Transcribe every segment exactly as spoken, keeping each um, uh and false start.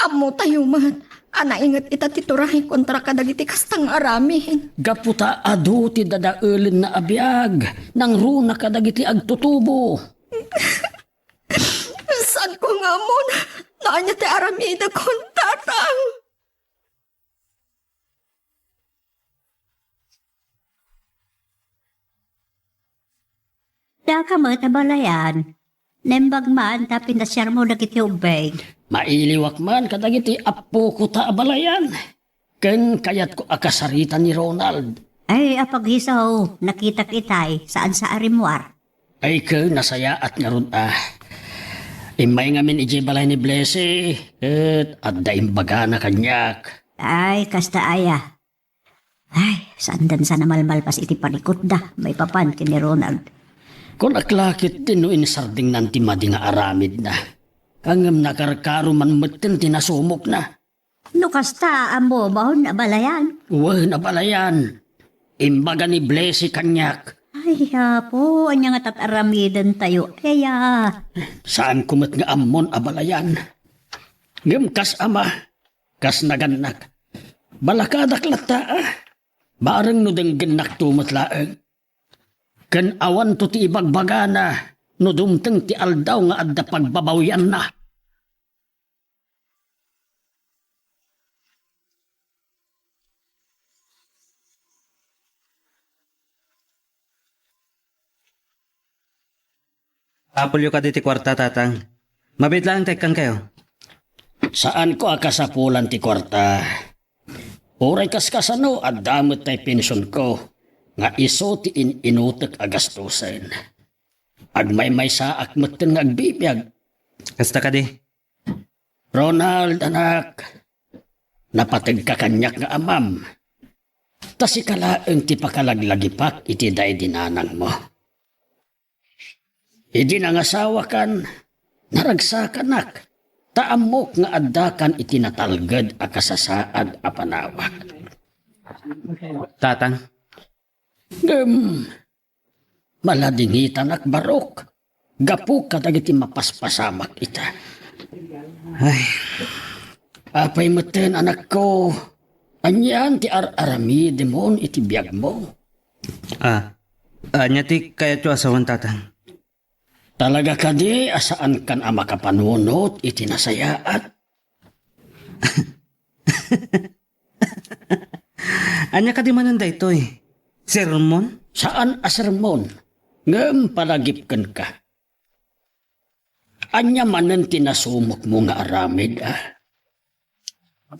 Ammotayo met a nainget ita ti turay kontra kadagiti kasta nga aramid. Gapu ta adu ti dadaelenna a biag, nangruna kadagiti agtutubo. Saanko nga ammon no ania ti aramidek, tatang. Daka met, abalayan. Naimbag man ta pinasiarmo dagiti ubbing. Mailiwak man kadagiti appoko ta abalayan. Ken kayatko a kasarita ni Ronald. Ay, apag-iso, nakitak itay, saan sa a rimmuar. Ay, ken nasayaat ngarud a. Immay ngamin idiay balay ni Blessy, ket adda imbagana kaniak. Ay, kasta aya. Ay, saandan sa namalmalpas iti parikutda, maipapan ken ni Ronald. Kunak la ketdi no insardengnan ti madi nga aramidna. Ngem nakarkaro man metten ti nasumokna. No kasta, ammom, abalayan. Wen, abalayan. Imbaga ni Blessy kaniak. Ay, Apo, ania nga tat-aramidentayo? Aya. Saanko met nga ammon, abalayan. Ngem kas ama, kas nagannak, balakadak latta, a. Bareng no denggennakto met laeng. Ken awanto ti ibagbagana no dumteng ti aldaw nga adda pagbabawianna. Apulyo kadi ti kuarta, tatang. Mabiit laeng ta ikkankayo. Saanko a kasapulan ti kuarta. Uray kaskasano, adda met tay pensionko nga isu ti in-inutek a gastusen. Agmaymaysaak metten nga agbibiag. Kasta kadi? Ronald, anak, napategka kaniak nga amam. Ta sika laeng ti pakalaglagipak iti daydi nanangmo. Idi nangasawakan, naragsakanak, ta ammok nga addakan iti natalged a kasasaad a panawak. Tatang. Ngem, maladingitanak, barok, gapu kadagiti mapaspasamak ita. Ay. Apay metten, anakko, anian ti ar-aramidemon iti biagmo? Ah, ania ti kayatyo a sawen, tatang? Talaga kadi a saankan a makapanunot iti nasayaat? Ania kadi manen daytoy? Sermon? Saan a sermon, ngem palagip kenka. Ania manen ti nasumokmo nga aramid, a?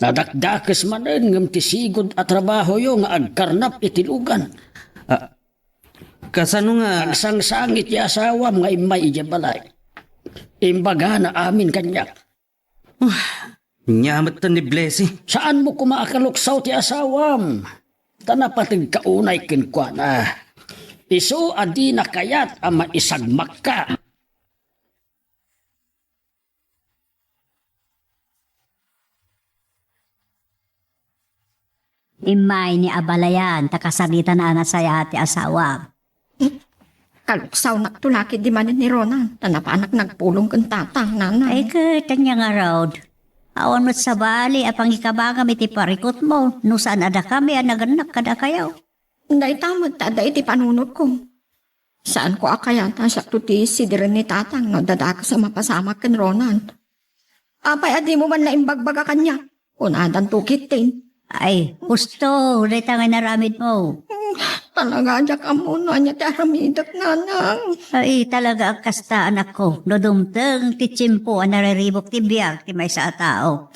Nadakdakes manen ngem ti sigud a trabahoyo nga agkarnap iti lugan. Ah, kasano nga agsangsangit ti asawam nga immay idiay balay? Imbagana amin kaniak. Ah, ania met ni Blessy? Saanmo koma a kaluksaw ti asawam? Ta napategka unay kenkuana. Isu a dina kayat a maisagmakka. Immay ni abalayan ta kasaritana a nasayaat ti asawam. Kaluksawnakto la ketdi manen ni Ronan, ta napanak nagpulong ken tatang, nanang. Ay, ket ania ngarud? Awan met sabali a pangikabagam iti parikutmo, no saan a dakami a nagannak kadakayo. Dayta met ta adda iti panunotko. Saanko a kayat a siakto ti sidiren ni tatang no adda dakes a mapasamak ken Ronan. Apay a dimo man naimbagbaga kaniak? Kunadanto ketdin. Ay, husto dayta nga inaramidmo. Hmm, talaga, diak ammo no ania ti aramidek, nanang. Ay, talaga a kasta, anakko. No dumteng ti tiempo a nariribuk ti biag ti maysa a tao.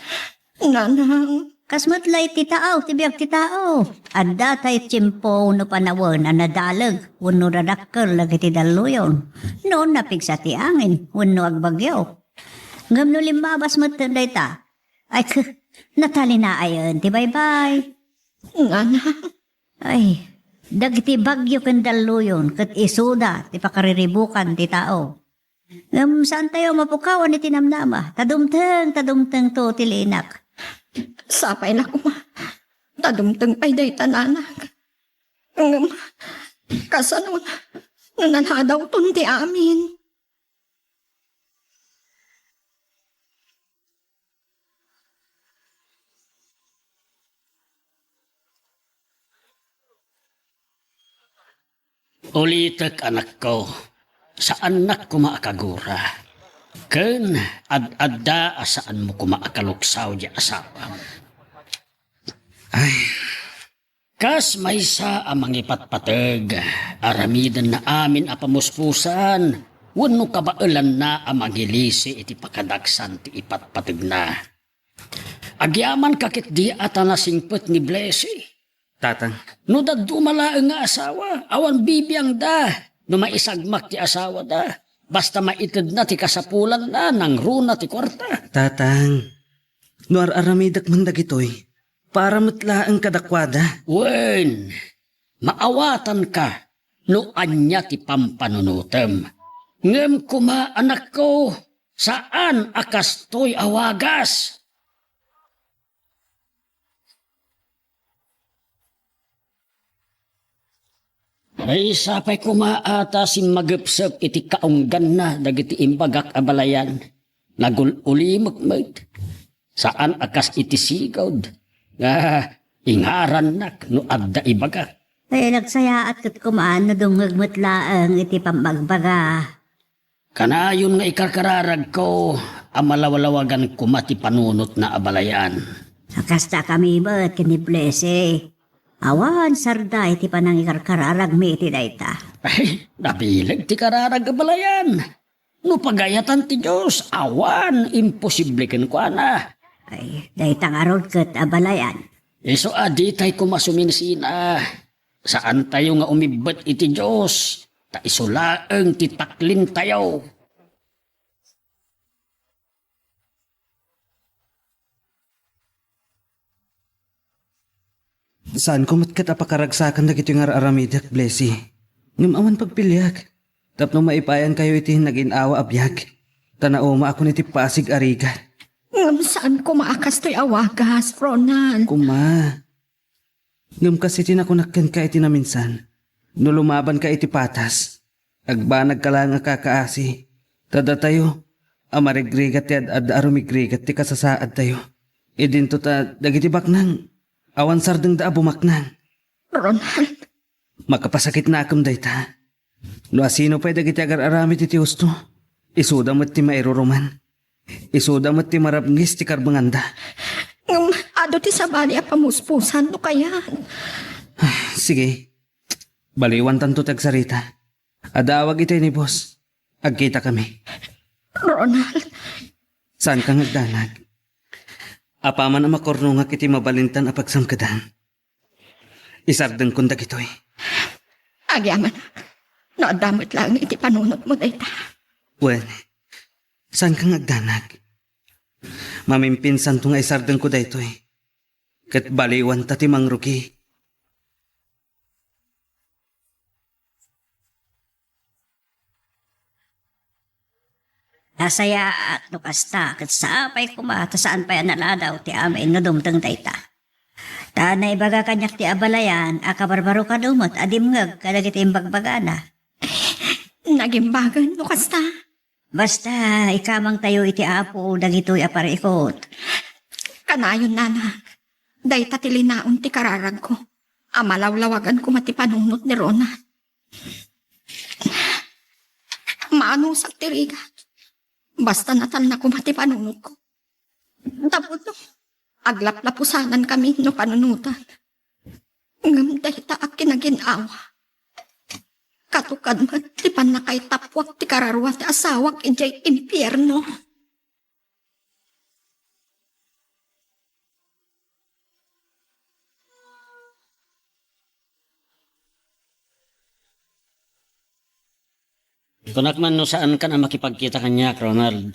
Nanang. Kas met la iti tao, ti biag ti tao. Adda tay tiempo no panawen a nadaleg wenno nadakkel dagiti dalluyon. No napigsa ti angin wenno agbagyo. Ngem no limmabas met dayta, ay, natalinaen ti baybay. Nanang. Ay, dagiti bagyo ken dalluyon ket isuda ti pakariribukan ti tao. Ngem saantayo mapukawan iti namnama, ta dumteng, ta dumtengto ti linak. Sapay la koma, ta dumteng pay dayta, nanang. Ngem, kasano, no nanadawton ti amin? Ulitek, anakko, saannak koma a kagura. Ken ad-adda a saanmo koma a kaluksaw diay asawam. Ay. Kas maysa a mangipatpateg, aramidenna amin a pamuspusan wenno kabaelanna a mangilisi iti pakadaksan ti ipatpategna. Agyamanka ketdi a ta nasingpet ni Blessy. Tatang. No dadduma laeng nga asawa, awan bibiangda. No maisagmak ti asawada, basta maitedna ti kasapulanna, nangruna ti kuarta. Tatang, no ar-aramidek man dagitoy, para met laeng kadakuada. Wen, maawatanka no ania ti pampanunotem. Ngem koma, anakko, saan a kastoy a wagas. Maysa pay koma a ta simmagepsep iti kaungganna dagiti imbagak a balayan. Nagul-ulimek met. Saan a kas iti sigud nga ingarannak no adda ibagak. Ay, nagsayaat ket koma no dungngeg met laeng iti pammagbaga. Kanayon nga ikarkararagko a malawlawagan koma ti panunotna a balayan. A kasta kami met ken ni Blessy. Awan sarda iti panangikarkararagmi iti dayta. Ay, nabileg ti kararag a balayan. No pagayatan ti Dios, awan imposible kenkuana. Ay, dayta ngarud ket a balayan. Isu a ditay koma suminsina. Saantayo nga umibbet iti Dios, ta isu laeng ti taklintayo. Saanko met ket a pakaragsakan dagitoy nga ar-aramidek, Blessy. Ngem awan pagpiliak. Tapno maipayankayo iti nagin-awa a biag. Ta naumaakon iti pasig a rigat. Ngem saan koma a kastoy a wagas, Ronald. Koma. Ngem kas iti nakunak kenka iti naminsan, no lumabanka iti patas, agbanagka laeng a kakaasi, ta datayo a marigrigat ti ad-adda a rumigrigat ti kasasaadtayo. Idinto ta dagiti baknang, awan sardengda a bumaknang. Ronald. Makapasakitnakem dayta. No asino pay dagiti agar-aramid iti husto, isuda met ti mairuruman. Isuda met ti marabngis ti karbenganda. Ngem adu ti sabali a pamuspusan no kayat. Sige. Baliwantanto ti agsarita. Adda awag itay ni boss. Agkitakami. Ronald. Saanka nga agdanag? Apaman a makurnongak iti mabalintan a pagsangkedan, isardengkon dagitoy. Agyamanak, no adda met laeng iti panunotmo dayta. Wen, saanka nga agdanag? Mamimpinsanto nga isardengko daytoy. Ket baliwanta ti mangrugi. Nasayaat no kasta, ket sapay koma ta saan pay a naladaw ti amin no dumteng dayta. Ta naibaga kaniak ti abalayan a kabarbaro kano met a dimngeg kadagiti imbagbagana. Nagimbagen no kasta. Basta, ikamangtayo iti Apo dagitoy a parikut. Kanayon, nana, dayta ti linaon ti kararagko a malawlawagan koma ti panunot ni Ronald. Maanusak ti rigat. Basta natalna koma ti panunotko. Tapno aglaplapusanan kami no panunotan. Ngem dayta a kinagin-awa, katukad met ti pannakaitapuak ti kararua ti asawak idiay impierno. Kunak man no saankan a makipagkita kaniak, Ronald.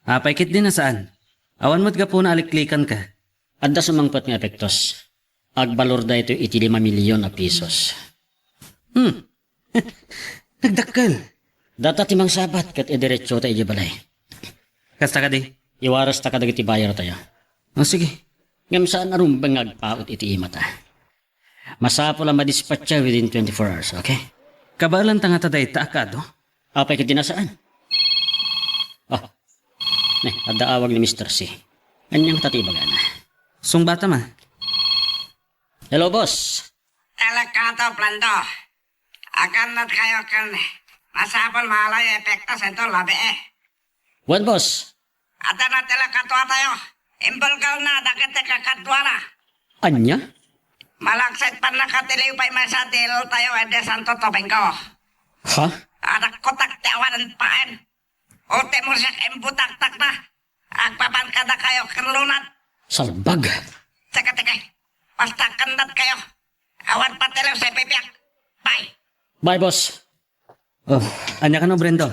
Apay ketdi a saan? Awan met gapuna a liklikanka. Adda sumangpet nga epektos. Agbalor daytoy iti lima milyon a pesos. Hmm. Nagdakkel. Data ti mangsabat ket idiretsota idiay balay. Kasta kadi? Iwarasta kadagiti buyer tayo. O, sige. Ngem saan a rumbeng nga agpaut iti imata. Masapul a madispatcha within twenty-four hours, okay? Kabaelanta ngata dayta a kado? Apay ket di nasaan? Oh, ne, adda awag ni Mister C. Ania ngata ti ibagana? Sungbata ma. Hello, boss. Talaga to, Plando. Agannad kayo ken masapul maala ti epektos inton labii. Wen, boss. Adda na ti lakatua tayo. Imbulgalna dagiti kakaduana. Ania? Malaksid pannakatiliw pay maysa ti iltayo idi Santo Domingo. Ha? Adakkotak ti awanen paen. O ti musiak imbutaktakna. Agpapan kadakayo ken lunad. Salbag. Teka, teka. Basta kannad kayo. Awan patiliw sa pipiak. Bye. Bye, boss. Oh, ania kano, Brendo?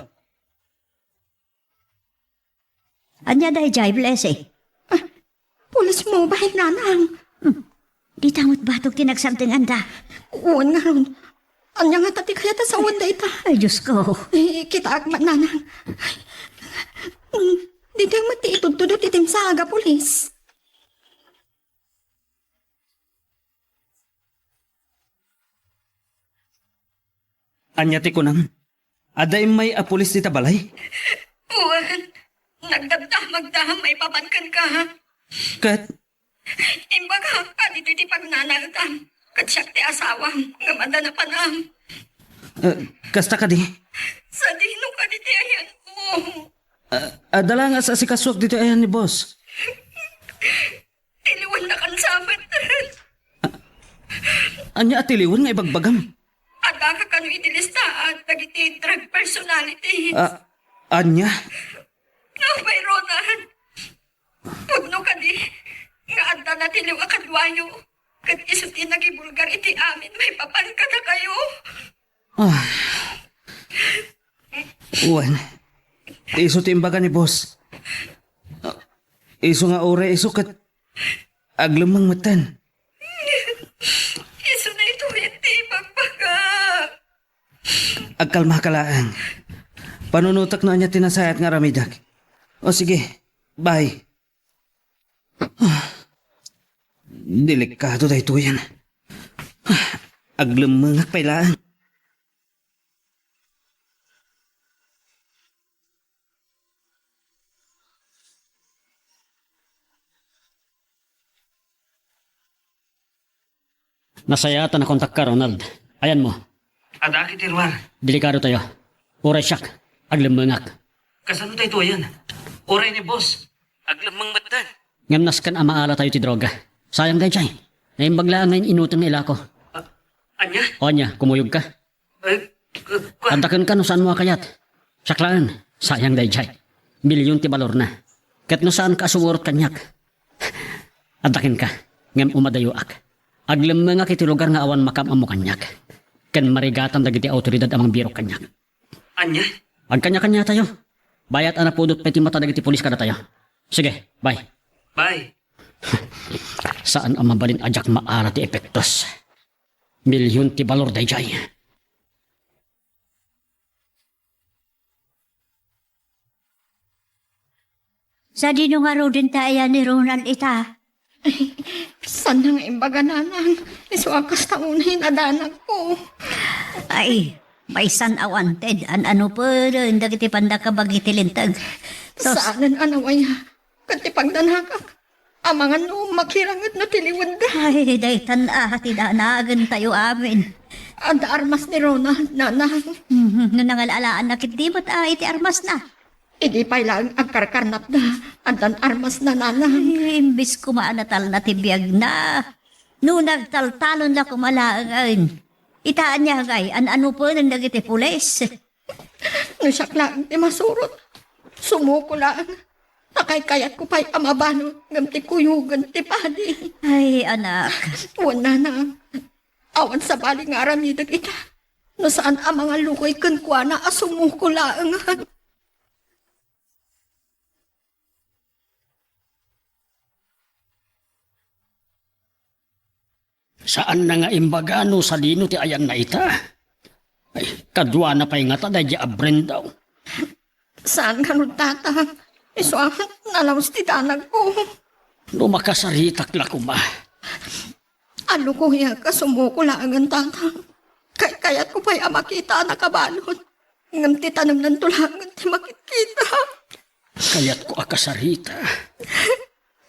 Ania daydiay, Blessing? Ah, police mobile, nanang. Hmm. Dita met batok ti nagsardenganda. Wen ngarud. Ania ngata ti kayat a sawen dayta? Ay, Diyos ko. Eh, kitaak met, nanang. Hmm, dita met ti itudtudo ti timsa a police. Ania ti kunam? Adda immay a pulis dita balay? Wen, nagdamdamagda maipapan kenka. Ket? Imbagak a ditoy ti pagnanaetam, ket siak ti asawam, ngem adda napanam. Eh, kasta kadi? Sadino kadi ti ayanmo? Ah, adda la nga as-asikasuak ditoy ayan ni boss. Tiliwenna kan sa met. Ania a tiliwen nga ibagbagam? Addaka kano iti listaat dagiti drug personality. Ah, ania? Apay, Ronald, pudno kadi nga adda natiliw a kaduayo, ket isu ti nagibulgar iti amin maipapan kadakayo? Ah. Wen, isu ti imbaga ni boss. Isu nga uray isu ket aglemmeng metten. Isu daytoy ti ibagbaga. Agkalmaka laeng. Panunotek no ania ti nasayaat nga aramidek. O sige, bye. Delikado daytoyen. Aglemmengak pay laeng. Nasayaat a nakontakka, Ronald. Ayanmo? Adda ket ti ruar. Delikadotayo. Uray siak, aglemmengak. Kasano daytoyen? Uray ni boss, aglemmeng metten. Ngem nasken a maalatayo ti droga. Sayang daydiay. Naimbag laeng nga in-inuteng nga ilako. Ah, ania? O ania, kumuyogka? Eh, ku-, ku- Adda kenka no saanmo a kayat. Siak laeng, sayang daydiay. Milyon ti balorna. Ket no saanka a sumurot kaniak, adda kenka, ngem umadayoak. Aglemmengak iti lugar nga awan makaam-ammo kaniak. Ken marigatan dagiti awtoridad a mangbirok kaniak. Ania? Agkaniakaniatayo. Bayat a napudot pay ti mata dagiti pulis kadatayo. Sige, bye. Bye. Saan a mabalin a diak maala ti epektos. Milyon ti balor daydiay. Sadino ngaruden ti ayan ni Ronald ita? Ay, saan nga imbaga, nanang? Isu a kasta unay nadanagko. Ay, maysan a wanted, an-ano pudno dagiti panda kabagi ti linteg. Sus. Saanen a nawaya. Ket ti pagdanagak, amangan no makiranget no tiliwenda. Ay, daytan a ti danagentayo amin. Adda armas ni Ronald, nanang. Mhm, no nangal-alaanna ketdi met a iti armasna. Idi pay laeng agkarkarnapda, addan armasna, nanang. Ay, imbes koma a natalna ti biagna. No nagtaltalon la koma laengen. Ita ania ngay, an-ano pudno dagiti pulis? No siak laeng ti masurot, sumuko laeng. Ta kaykayatko pay a mabalud ngem ti kuyogen ti padi. Ay, anak. Wen, nanang. Awan sabali nga aramidek ita. No saan a mangallukoy kenkuana a sumuko laengen. Saanna nga imbaga no sadino ti ayanna ita. Ay, kaduana pay ngata daydi a Brenda. Saan ngarud, Tatang? Isu a nalaus ti danagko. No makasaritak la koma. Allukoyak a sumuko laengen, Tatang. Kaykayatko pay a makita a nakabalud. Ngem ti tanemnanto laengen ti makitkita. Kayatko a kasarita.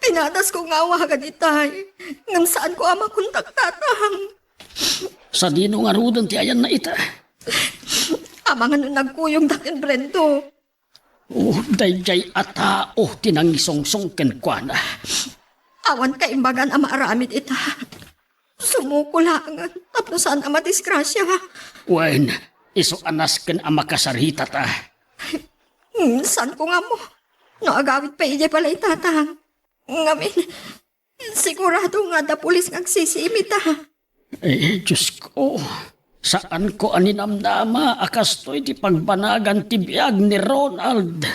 Pinadasko nga awagan itay, ngem saanko a makontak, Tatang. Sadino ngaruden ti ayanna ita? Amangan no nagkuyogda ken Brendo. Oh, daydiay a tao ti nangisongsong kenkuana. Awan kaimbagan a maaramid ita. Sumuko laengen tapno saan a madisgrasia. Wen, isu a nasken a makasaritata. Hmm, saanko nga ammo no agawid pay idiay balay Tatang. Ngamin, sigurado nga adda pulis nga agsisiim ita. Eh, Diyos ko, saanko a ninamnama a kastoy ti pagbanagan ti biag ni Ronald.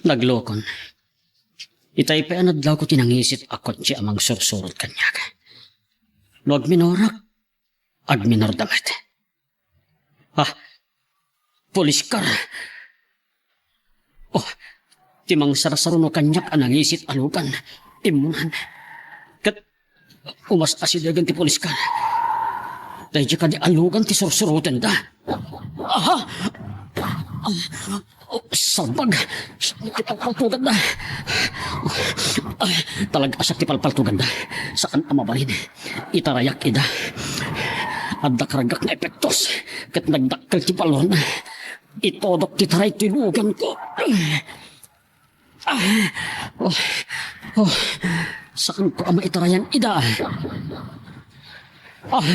Naglokon. Itay pay a nadlawko ti nangisit a kotse a mangsursurot kaniak. No agminorak, agminorda met. Ah, police car. Oh, ti mangsarsaruno kaniak a nangisit a lugan. Immunan. Ket umas-asidegen ti police car. Daydiay kadi a lugan ti sursurotenda. Aha! Oh, salbag! Ti palpaltoganda. Ay, talag-asak ti palpaltoganda. Saan a mabalin. Itarayak ida. Adda karagak nga epektos. Ket nagdakkel ti balorna. Itodok ti taray ti luganko. Ah, oh, oh, saanko a maitarayan ida. Ah, ah.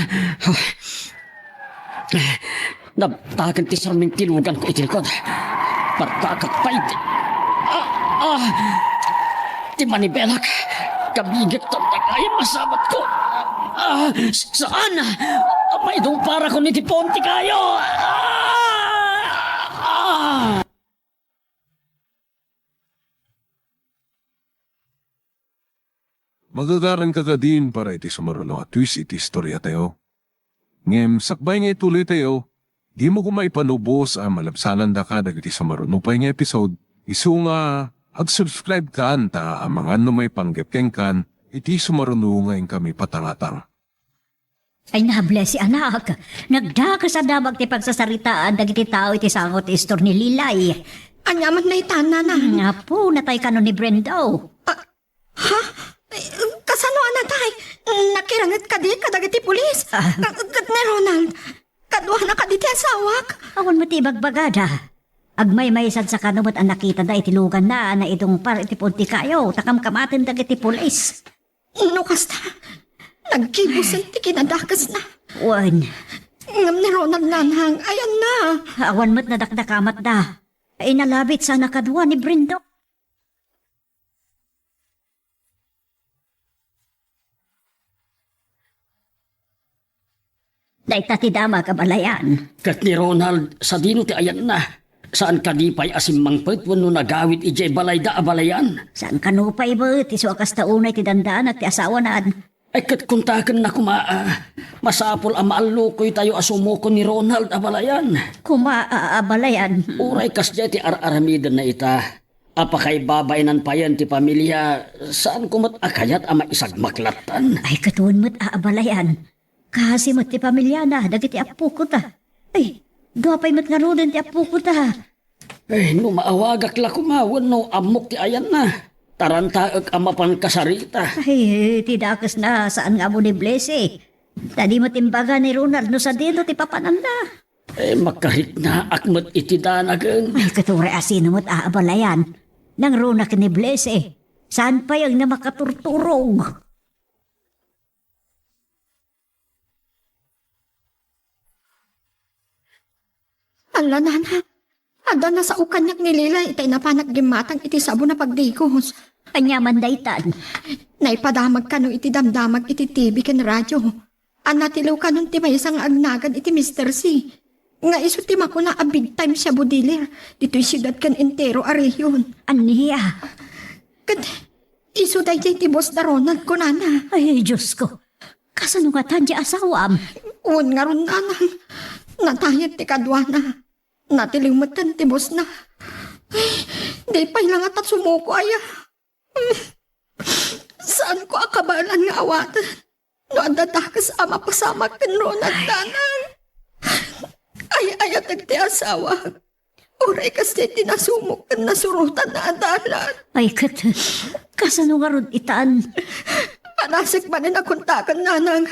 Nabtaken ti sarming ti luganko iti likod. Partakak pay ti, ah, ah, ti manibelak. Kabigek ton dagay masabatko. Ah, saan? Maidungparakon iti puon ti kayo. Ah! Ah! Magagaranka kadin para iti sumaruno a twist iti istoriatayo. Ngem sakbay nga ituloytayo, dimo koma ipanubos a malabsanandaka dagiti sumaruno pay nga episode, isu nga ag-subscribe kan ta amangan no maipanggep kenkan iti sumaruno nga inkami patangatang. Ay, nablesi, anak. Nagdakes a damag ti pagsasaritaan dagiti tao iti sango ti istor ni Lilay. Ania man dayta, nana? Hmm, apo, natay kano ni Brendo. Ah, ha? Eh, kasano a natay? Nakiranget kadi kadagiti pulis? Ah. Ka-, ket ni Ronald? Kaduana kadi ti asawak? Awan met ti ibagbagada. Agmaymaysa kano met a nakitada iti luganna a naidungpar iti puon ti kayo, ta kamkamaten dagiti pulis. No kasta, naggibusen ti kinadakesna. Wen. Ngem ni Ronald nanang, ayanna. Awan met nadakdakamatda. Inalabit sana kadua ni Brendo. Dayta ti damag, abalayan. Ket ni Ronald, sadino ti ayanna? Saan kadi pay a simmangpet wenno nagawid idiay balayda, abalayan? Saan kano pay met, isu a kasta unay ti dandanak ti asawanan. Ay, ket kuntakenna koma, a, masapul a maallukoytayo a sumuko ni Ronald, abalayan. Koma, a, abalayan. Uray kasdiay ti ar-aramidenna ita. A pakaibabainan payen ti pamilia, saanko met a kayat a maisagmak lattan. Ay, ket wen met, a, abalayan. Kasi met ti pamiliana dagiti appokota. Ay, dua pay met ngaruden ti appokota. Ay, no maawagak la koma wenno ammok ti ayanna, tarantaek a mapan kasarita. Ay, ti dakesna, saan nga ammo ni Blessy. Ta di met imbaga ni Ronald no sadino ti papananna. Eh, makariknaak met iti danagen. Ay, ket uray asino met a abalayan. Nangruna ken ni Blessy. Saan pay nga makaturturog? Ala, nana, adda nasao kaniak ni Lila itay napanak gimmatang iti sabo na pagdigos. Ania man daytan? Naipadamag kano iti damdamag iti T V ken radio. A natiliw kanon ti maysa nga agnagan iti Mister C. Nga isu ti makuna a big time shabu dealer ditoy siudad ken entero a rehion. Ania? Ket isu daydiay ti boss da Ronald, kunana. Ay, Diyos ko. Kasano ngatan ti asawam? Wen ngarud, nanang. Natayet ti kaduana. Natiliw metten ti bossna. Ay, di pay la ngata sumuko, aya. Saanko a kabaelan nga awaten no adda dakes a mapasamak ken Ronald, nanang. Ay-ayatek ti asawak. Uray kas ti nasumok ken nasurotan a dalan. Ay, ket, kasano ngarud itan? Panasek manen a kontaken, nanang.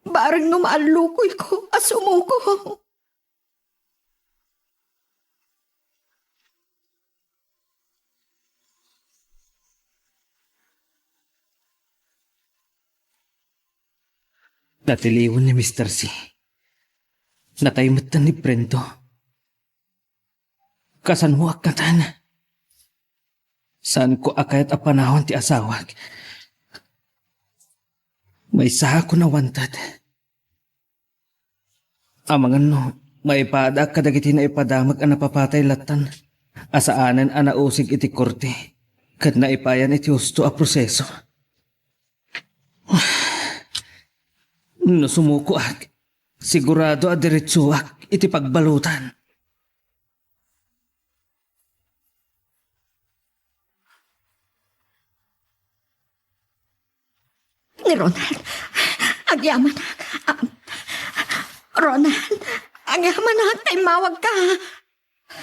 Bareng no maallukuyko a sumuko. Natiliwen ni Mister C. Natay metten ni Brendo. Kasanoak ngaten? Saanko a kayat a panawan ti asawak. Maysaak a wanted. Amangan no, maipaadaak kadagiti naipadamek a napapatay lattan a saanen a nausig iti korte ket naipayan iti husto a proseso. No sumukoak, sigurado a diretsoak iti pagbaludan. Ni Ronald, agyamanak. Ah, Ronald, agyamanak, ta immawagka.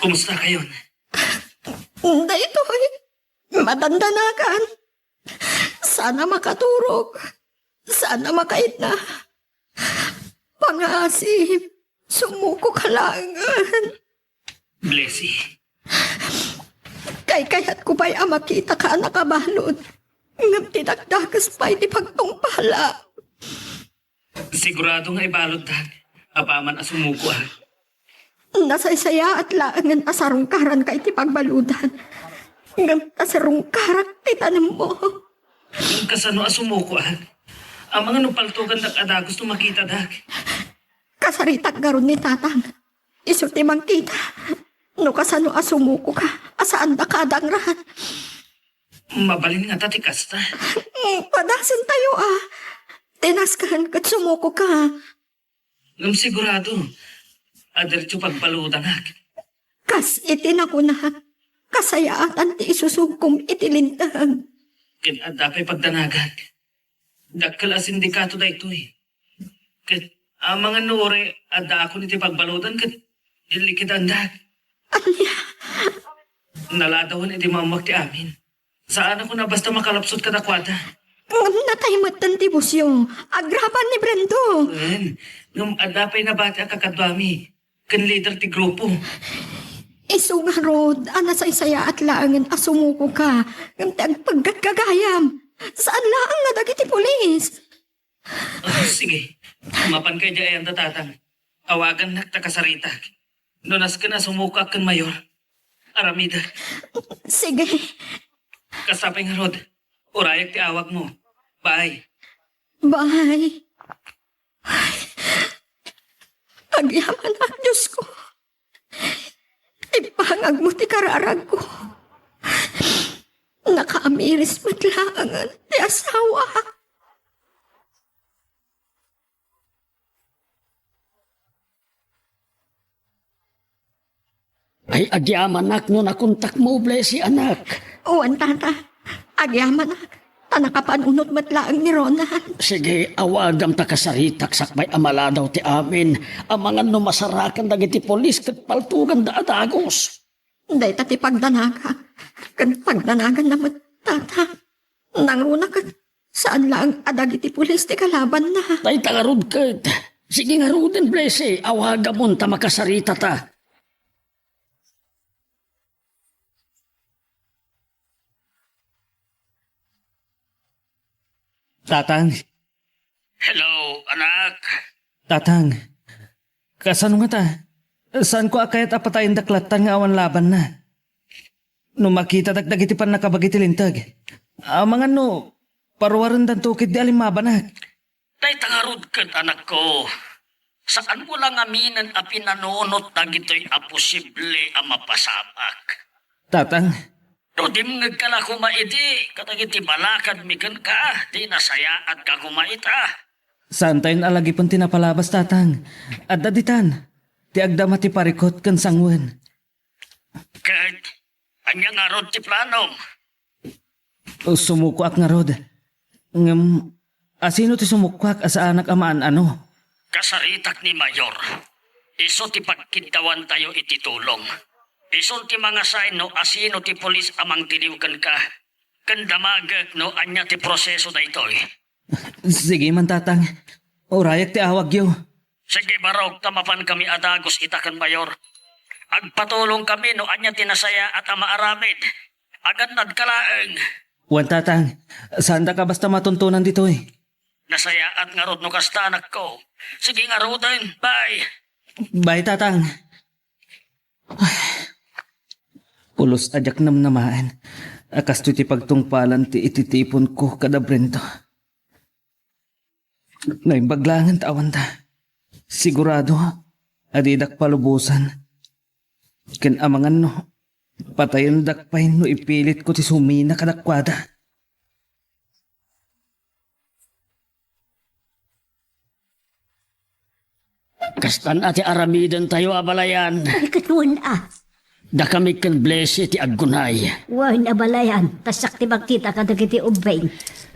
Kumusta kayon? Daytoy, madandanagan. Saan a makaturog. Saan a makaitna. Pangasim, sumukoka laengen. Blessy. Kaykayatko pay a makitaka a nakabalud. Ngem ti dakdakes pay ti pagtungpala. Sigurado nga ibaluddak, apaman a sumukoak. Nasaysayaat laengen a sarungkaranka iti pagbaludan. Ngem ta sarungkarak ti tanemmo. Ngem kasano a sumukoak? Amangan no paltugandak a dagus no makitadak. Kasaritak ngarud ni Tatang. Isu ti mangkita. No kasano a sumukoka, a saandaka a dangran. Mabalin ngata ti kasta. Mm, padasentayo a. Ti nasken ket sumukoka. Ngem sigurado a diretso pagbaludanak. Kas iti nakuna, kasayaatan ti isusugkom iti linteg. Ket adda pay pagdanagak. Dakkel a sindikato daytoy. Ket amangan no uray addaakon iti pagbaludan ket illikidandak. Ania? Naladawen idi maammoak ti amin. Saanakon a basta makalapsut kadakuada. Ngem natay metten ti busyo. Agraman ni Brendo. Wen, ngem adda pay nabati a kakaduami ken lider ti grupo. Isu ngarud a nasaysayaat laengen a sumukoka ngem ti agpaggatgagayam. Saan laeng nga dagiti pulis. Ah, sige. Mapanka idiay ayanda, Tatang. Awagannak ta kasaritak. No nasken a sumukoak ken Mayor, aramidek. Sige. Kasta pay ngarud, urayak ti awagmo. Bye. Bye. Ay, agyamanak, Diosko. Imbangagmo ti kararagko. Nakaamiris met laengen ti asawa. Ay, agyamanak no nakontakmo, Blessy, anak. Wen, Tata. Agyamanak. Ta nakapanunot met laeng ni Ronald. Sige, awagam ta kasaritak sakbay a maladaw ti amin. Amangan no masarakan dagiti pulis ket paltoganda a dagus. Dayta ti pagdanagak. Ken pagdanaganna met, Tata. Nangruna ket saan laeng a dagiti pulis ti kalabanna. Dayta ngarud ket. Sige ngaruden, Blessy, awagamon ta makasaritata. Tatang. Hello, anak. Tatang, kasano ngata? Saanko a kayat a patayendak lattan nga awan labanna. No makitadak dagiti pannakabagi ti linteg, amangan no paruarendanto ketdi a limmabanak. Dayta ngarud ket, anakko, saanmo la ngaminen a pinanunot dagitoy a posible a mapasamak. Tatang. No dimngegka la koma idi kadagiti balakadmi kenka, di nasayaatka koma ita. Saantayon a lagipen ti napalabas, Tatang. Adda ditan ti agdama ti parikut ken sanguen. Ket ania ngarud ti planom? Sumukoak ngarud. Ngem, asino ti sumukkoak a saanak a maan-ano? Kasaritak ni Mayor. Isu ti pagkiddawantayo iti tulong. Isun ti mangasay no asino ti pulis a mangtiliw kenka, ken damagek no ania ti proseso daytoy. Sige man, Tatang. Urayek ti awagyo. Sige, barok, ta mapankami a dagus ita ken Mayor. Agpatulongkami no ania ti nasayaat a maaramid. Agannadka laeng. Wen, Tatang. Saandaka basta matuntunan ditoy. Nasayaat ngarud no kasta, anakko. Sige ngaruden. Bye. Bye, Tatang. Pulos a diak namnamaen a kastoy ti pagtungpalan ti ititiponko kada Brendo. Naimbag laengen ta awanda. Sigurado a didak palubosan. Ken amangan no, patayendak pay no ipilitko ti sumina kadakuada. Kastan a ti aramidentayo, abalayan. Ay, ket wen a. Dakami ken Blessy ti aggunay. Wen, abalayan, ta siak ti makita kadagiti ubbing.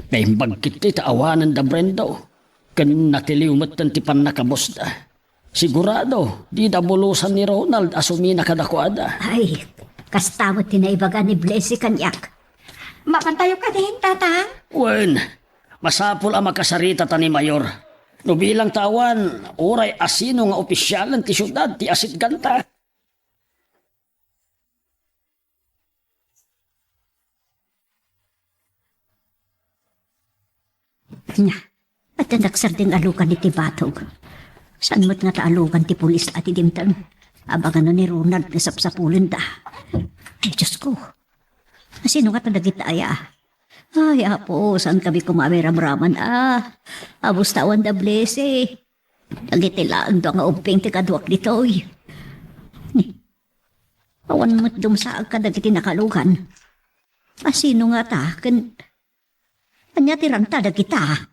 Naimbag ketdi ta awanen da Brendo, ken natiliw metten ti pannakabusda. Sigurado, dida bulusan ni Ronald a sumina kadakuada. Ay, kasta met ti naibaga ni Blessy kaniak. Mapantayo kadin, Tatang? Wen, masapul a makasaritata ni Mayor. No bilang ta awan, uray asino nga opisyalen ti siudad ti asitganta. Nya, adda nagsardeng a lugan iti batog. Saan met nga ta a lugan ti pulis a ti dimteng? Abangan ni Ronald nga sapsapulenda. Ay, Diyos ko. Asino nga ta dagita aya? Ay, Apo, saan kami kumaramraman, a? Abus ta awan da Blessy. Dagiti laeng dua nga ubbing ti kaduak ditoy. Awan met dumsaag kadagiti nakalugan. Asino nga ta, ken ania ti ranta dagita?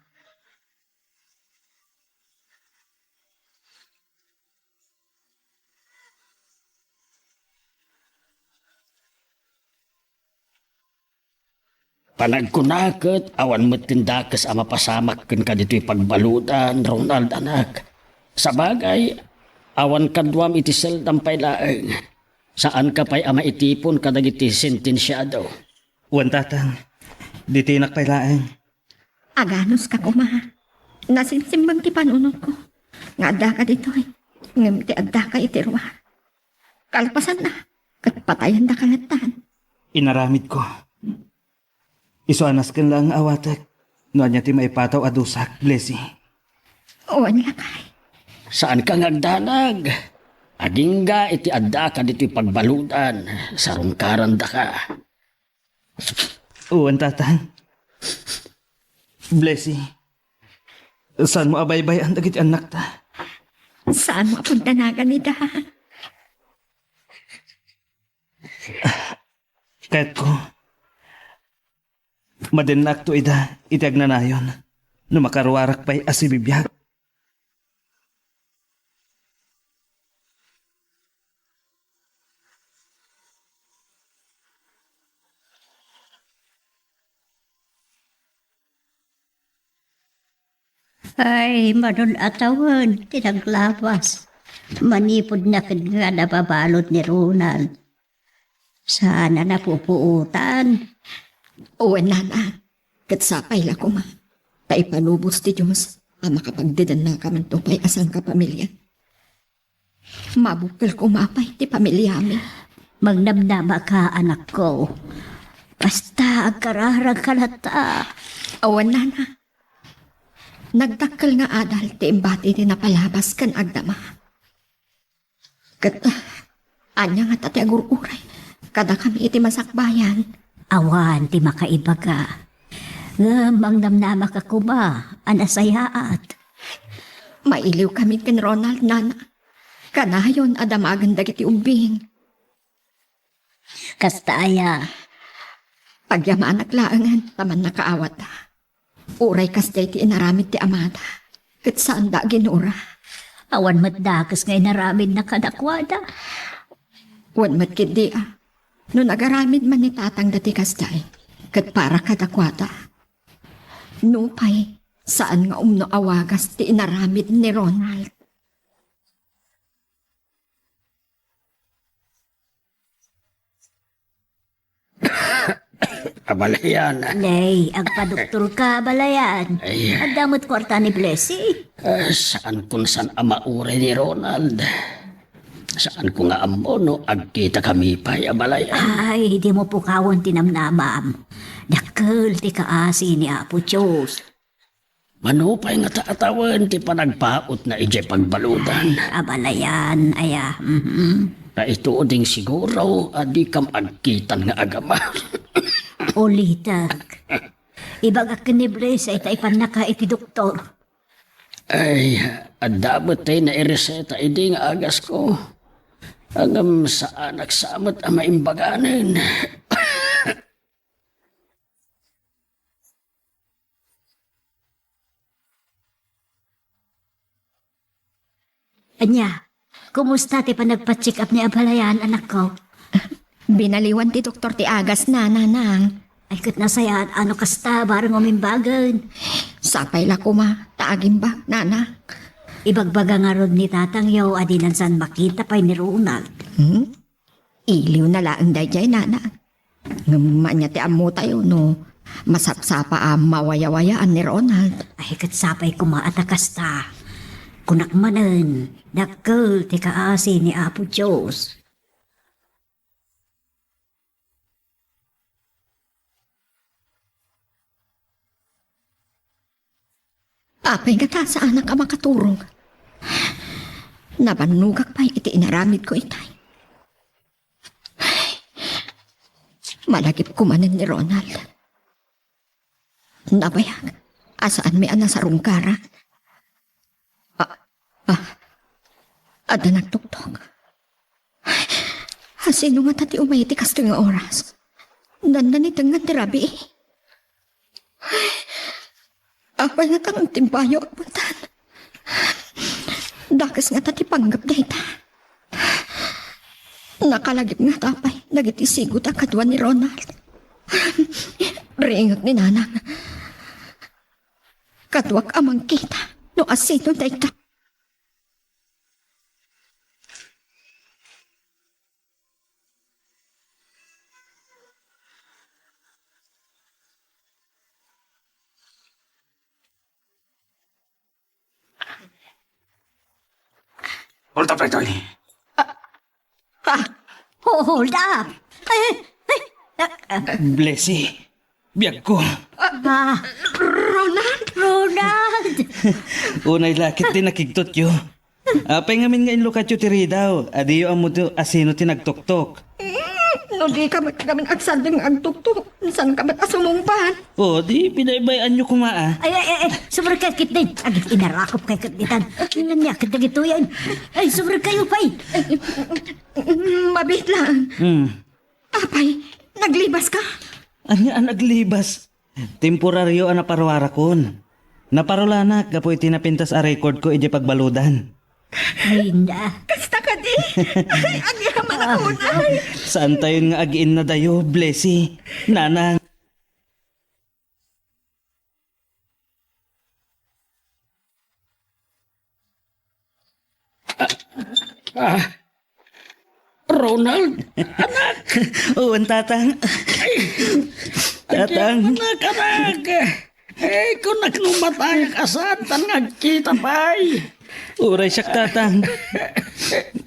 Panagkuna ket awan met ti dakes a mapasamak kenka ditoy pagbaludan, Ronald, anak. Sabagay, awan kaduam iti seldam pay laeng. Saanka pay a maitipon kadagiti sentensiado. Wen, Tatang. Ditinak pay laeng. Aganuska koma. Nasimsimbang ti panunotko nga addaka ditoy, ngem ti addaka iti ruar. Kalpasanna, ket patayendaka ngattan. Inaramidko. Isu a nasken laeng nga awatek no ania ti maipataw a dusak, Blessy. Wen, lakay. Saanka nga agdanag. Agingga iti addaka ditoy pagbaludan, sarungkarandaka. Wen, Tatang. Blessy, saanmo a baybay-an dagiti annakta? Saanmo a pundanagan ida? Kayatko, madennakto ida iti agnanayon no makaruarak pay a sibibiag. Ay, manun-atawen ti naglabas. Manipud na ket nga nababalud ni Ronald. Saan a napupuotan. Wen, nana, ket sapay la koma, ta ipalubos ti Dios a makapagdedennakamanto pay a sangkapamilia. Mabukkel koma pay ti pamiliami. Mangnamnamaka, anakko. Basta agkararagka latta. Awan, nana. Nagdakkel nga adal ti imbati ti napalabas ken agdama. Ket, ah, ania ngata ti agur-uray kadakami iti masakbayan? Awan ti makaibaga. Ngem mangnamnamaka koma a nasayaat. Mailiwkami ken Ronald, nana. Kanayon a damagen dagiti ubbing. Kasta aya? Agyamanak laengen ta mannakaawat. Uray kasdiay ti inaramid ti amada, ket saanda a ginura. Awan met dakes nga inaramidna kadakuada. Wen met ketdi a, no nagaramid man ni tatangda ti kasdiay, ket para kadakuada. Nupay, saan nga umno a wagas ti inaramid ni Ronald. Abalayan. Nay, agpadoktorka, Abalayan. Ay. Adda met kuarta ni Blessy. Ah, saan kun san a mauray ni Ronald. Saan ko nga ammo no agkita kami pay, Abalayan. Ay, dimo pukawen ti namnamam. Dakkel ti kaasi ni Apo Dios. Mano pay nga ta atawen ti panagpautna idiay pagbaludan? Abalayan, aya. Mhm. Ta ito ding siguro a dikam agkitan nga agama. Ulitek. Ibagak ken ni Blessy ta ipannaka iti doktor. Ay, adda met tay naireseta idi nga agasko. Ngem saanak sa met a maimbaganen. Ania, kumusta ti panagpa-check-up ni Abalayan, anakko? Binaliwan ti doktor ti agasna, nanang. Ay, ket nasayaat no kasta, bareng umimbagen. Sapay la koma, ta agimbag, nanang. Ibagbaga ngarud ni tatangyo a dinan san makita pay ni Ronald. Hmm? Iliwna laeng daydiay, nanang. Ngem ania ti ammotayo no masapsapa a mawayawayaan ni Ronald? Ay, ket sapay koma a ta kasta. Kunak manen, dakkel ti kaasi ni Apo Dios. Apay ngata saanak a makaturog? Nabannogak pay iti inaramidko itay. Malagipko manen ni Ronald. Nabayag a saanmi a nasarungkaran. Ah, ah, adda nagtuktok. Asino ngata ti umay iti kastoy nga oras? Nannanitengan ti rabii. Apay ngata nga agtimbayo agpuntan? Dakes ngata ti panggep dayta. Nakalagip ngata pay dagiti sigud a kadua ni Ronald. Ringek ni nanang. Kaduak a mangkita no asino dayta. Hold up daytoy. Ah, oh, hold up. Ay, ay, ah, ah. Blessy, biagko. Ah, Ronald? Ronald! Unay la ket ti nakigtotyo. Apay ngamin nga inlukatyo ti ridaw? Adiyo ammo ti asino ti nagtuktok. Mm, no dika met ngamin agsardeng nga agtuktok, saanka met a sumungbat. O, di binaybay-anyo koma, a. Ay, ay, ay, ay, sumarkayo ketdin. Agit-inarakopkayo ket ditan. Ania ket dagitoyen. Ay, sumarkayo pay. Mm, mabiit laeng. Hmm. Apay, naglibaska? Ania a naglibas? Temporario a naparuarakon. Naparulanak gapu iti napintas a recordko idiay pagbaludan. Ay, na. Kasta kadi? Ay, agyamanak unay. Saantayon nga agiinnadayo, Blessy. Nanang. Ah, Ronald, anak! Wen, Tatang. Tatang. Anak, anak! Eh, kunak no matayak a saantan nga agkita pay. Uray siak, Tatang.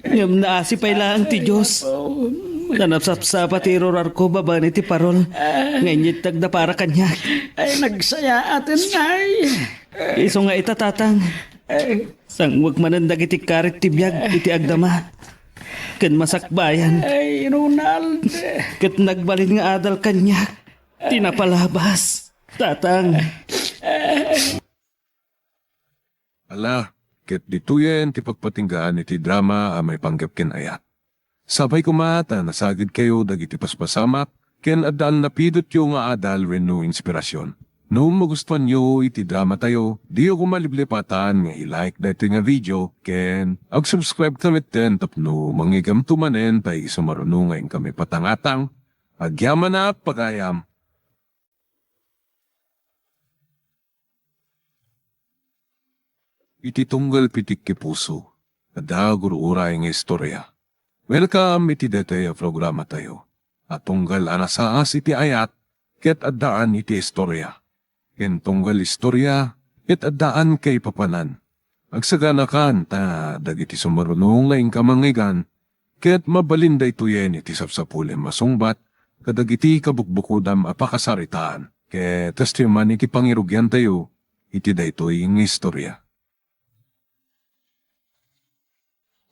Ngem naasi pay laeng ti Dios. Nanapsapsapa ti irurarko babaen iti parol nga inyittagda para kaniak. Ay, nagsayaaten, ay. Isu nga ita, Tatang. Sangwek manen dagiti karit ti biag iti agdama ken masakbayan. Ay, Ronald. Ket nagbalin nga adal kaniak ti napalabas, Tatang. Ala, ket ditoyen ti pagpatinggaan iti drama a maipanggep ken ayat. Sapay koma ta nasagidkayo dagiti paspasamak ken adda a napidotyo nga adal wenno inspirasyon. No magustuanyo iti dramatayo, diyo koma liplipatan nga i-like daytoy nga video ken ag-subscribe ta metten tapno mangigamto manen pay isu maruno nga inkami patangatang. Agyamanak pagayam. Iti tunggal pitik ti puso, adda gur-uray nga istorya. Welcome iti daytoy a programatayo a tunggal a nasaas iti ayat ket addaan iti istoria. Ken tunggal istoria, ket addaan kaipapanan. Agsaganakan ta dagiti sumarunong nga inka mangngeggan, ket mabalin daytoyen iti sapsapulem a sungbat kadagiti kabukbukodam a pakasaritaan. Ket kastoy man iti pangirugiantayo iti daytoy nga istoria.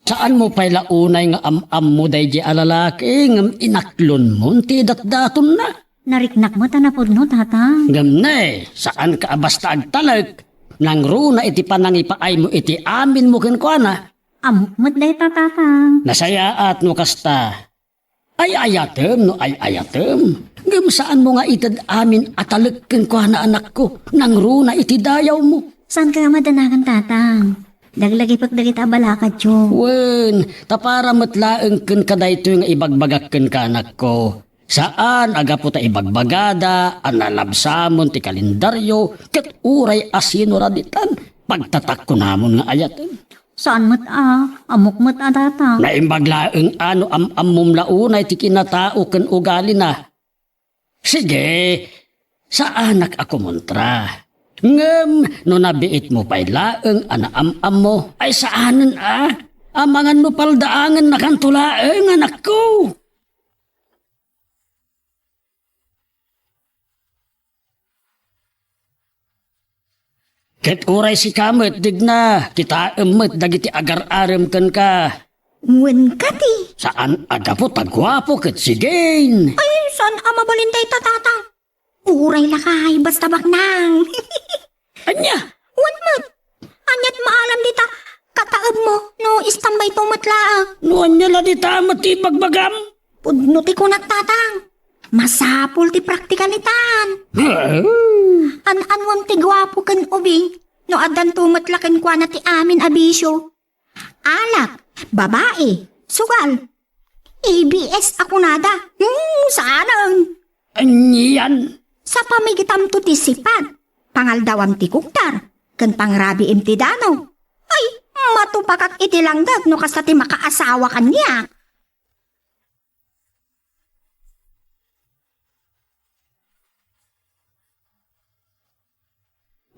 Saanmo pay la unay nga am-ammo daydiay a lalaki ngem inaklonmon ti datdatonna? Nariknak met a napudno, Tatang. Ngem ne, saanka a basta agtalek. Nangruna iti panangipaaymo iti aminmo kenkuana. Ammok met dayta, Tatang. Nasayaat no kasta. Ay-ayatem no ay-ayatem. Ngem saanmo nga ited amin a talek kenkuana, anakko, nangruna iti dayawmo. Saanka nga madanagan, Tatang? Laglagipek dagiti a balakadyo. Wen, ta para met laeng kenka daytoy nga ibagbagak kenka, anakko. Saan a gapu ta ibagbagada a nalabsamon ti kalendaryo ket uray a sinuraditan, pagtatakkunamon nga ayaten. Saan met a, ammok met a, Tatang. Naimbag laeng a no am-ammom la unay ti kinatao ken ugalina. Sige, saanak a kumontra. Ngem no nabiitmo pay laeng a naam-ammo, ay saanen a, amangan no paldaangennakanto laeng, anakko. Ket uray sika met, Digna, kitaem met dagiti agar-arem kenka. Wen kadi? Saan a gapu ta guapo ket sigin. Ay, saan a mabalin dayta, Tatang? Uray lakay, basta baknang. Ania? Wen met. Aniat maalam dita kataemmo no istambayto met laeng? No ania la dita met ti ibagbagam? Pudno ti kunak, Tatang. Masapul ti praktikalitan. An-anuam ti guapo ken ubing no addanto met la kenkuana ti amin a bisio. Alak, babai, sugal. A B S a kunada. Hmm, saanen. Anian? Sa pamigitamto ti sipat, pangaldawam ti kuktar, ken pangrabiim ti danaw. Ay, matupakak iti langdek no kasta ti makaasawa kaniak.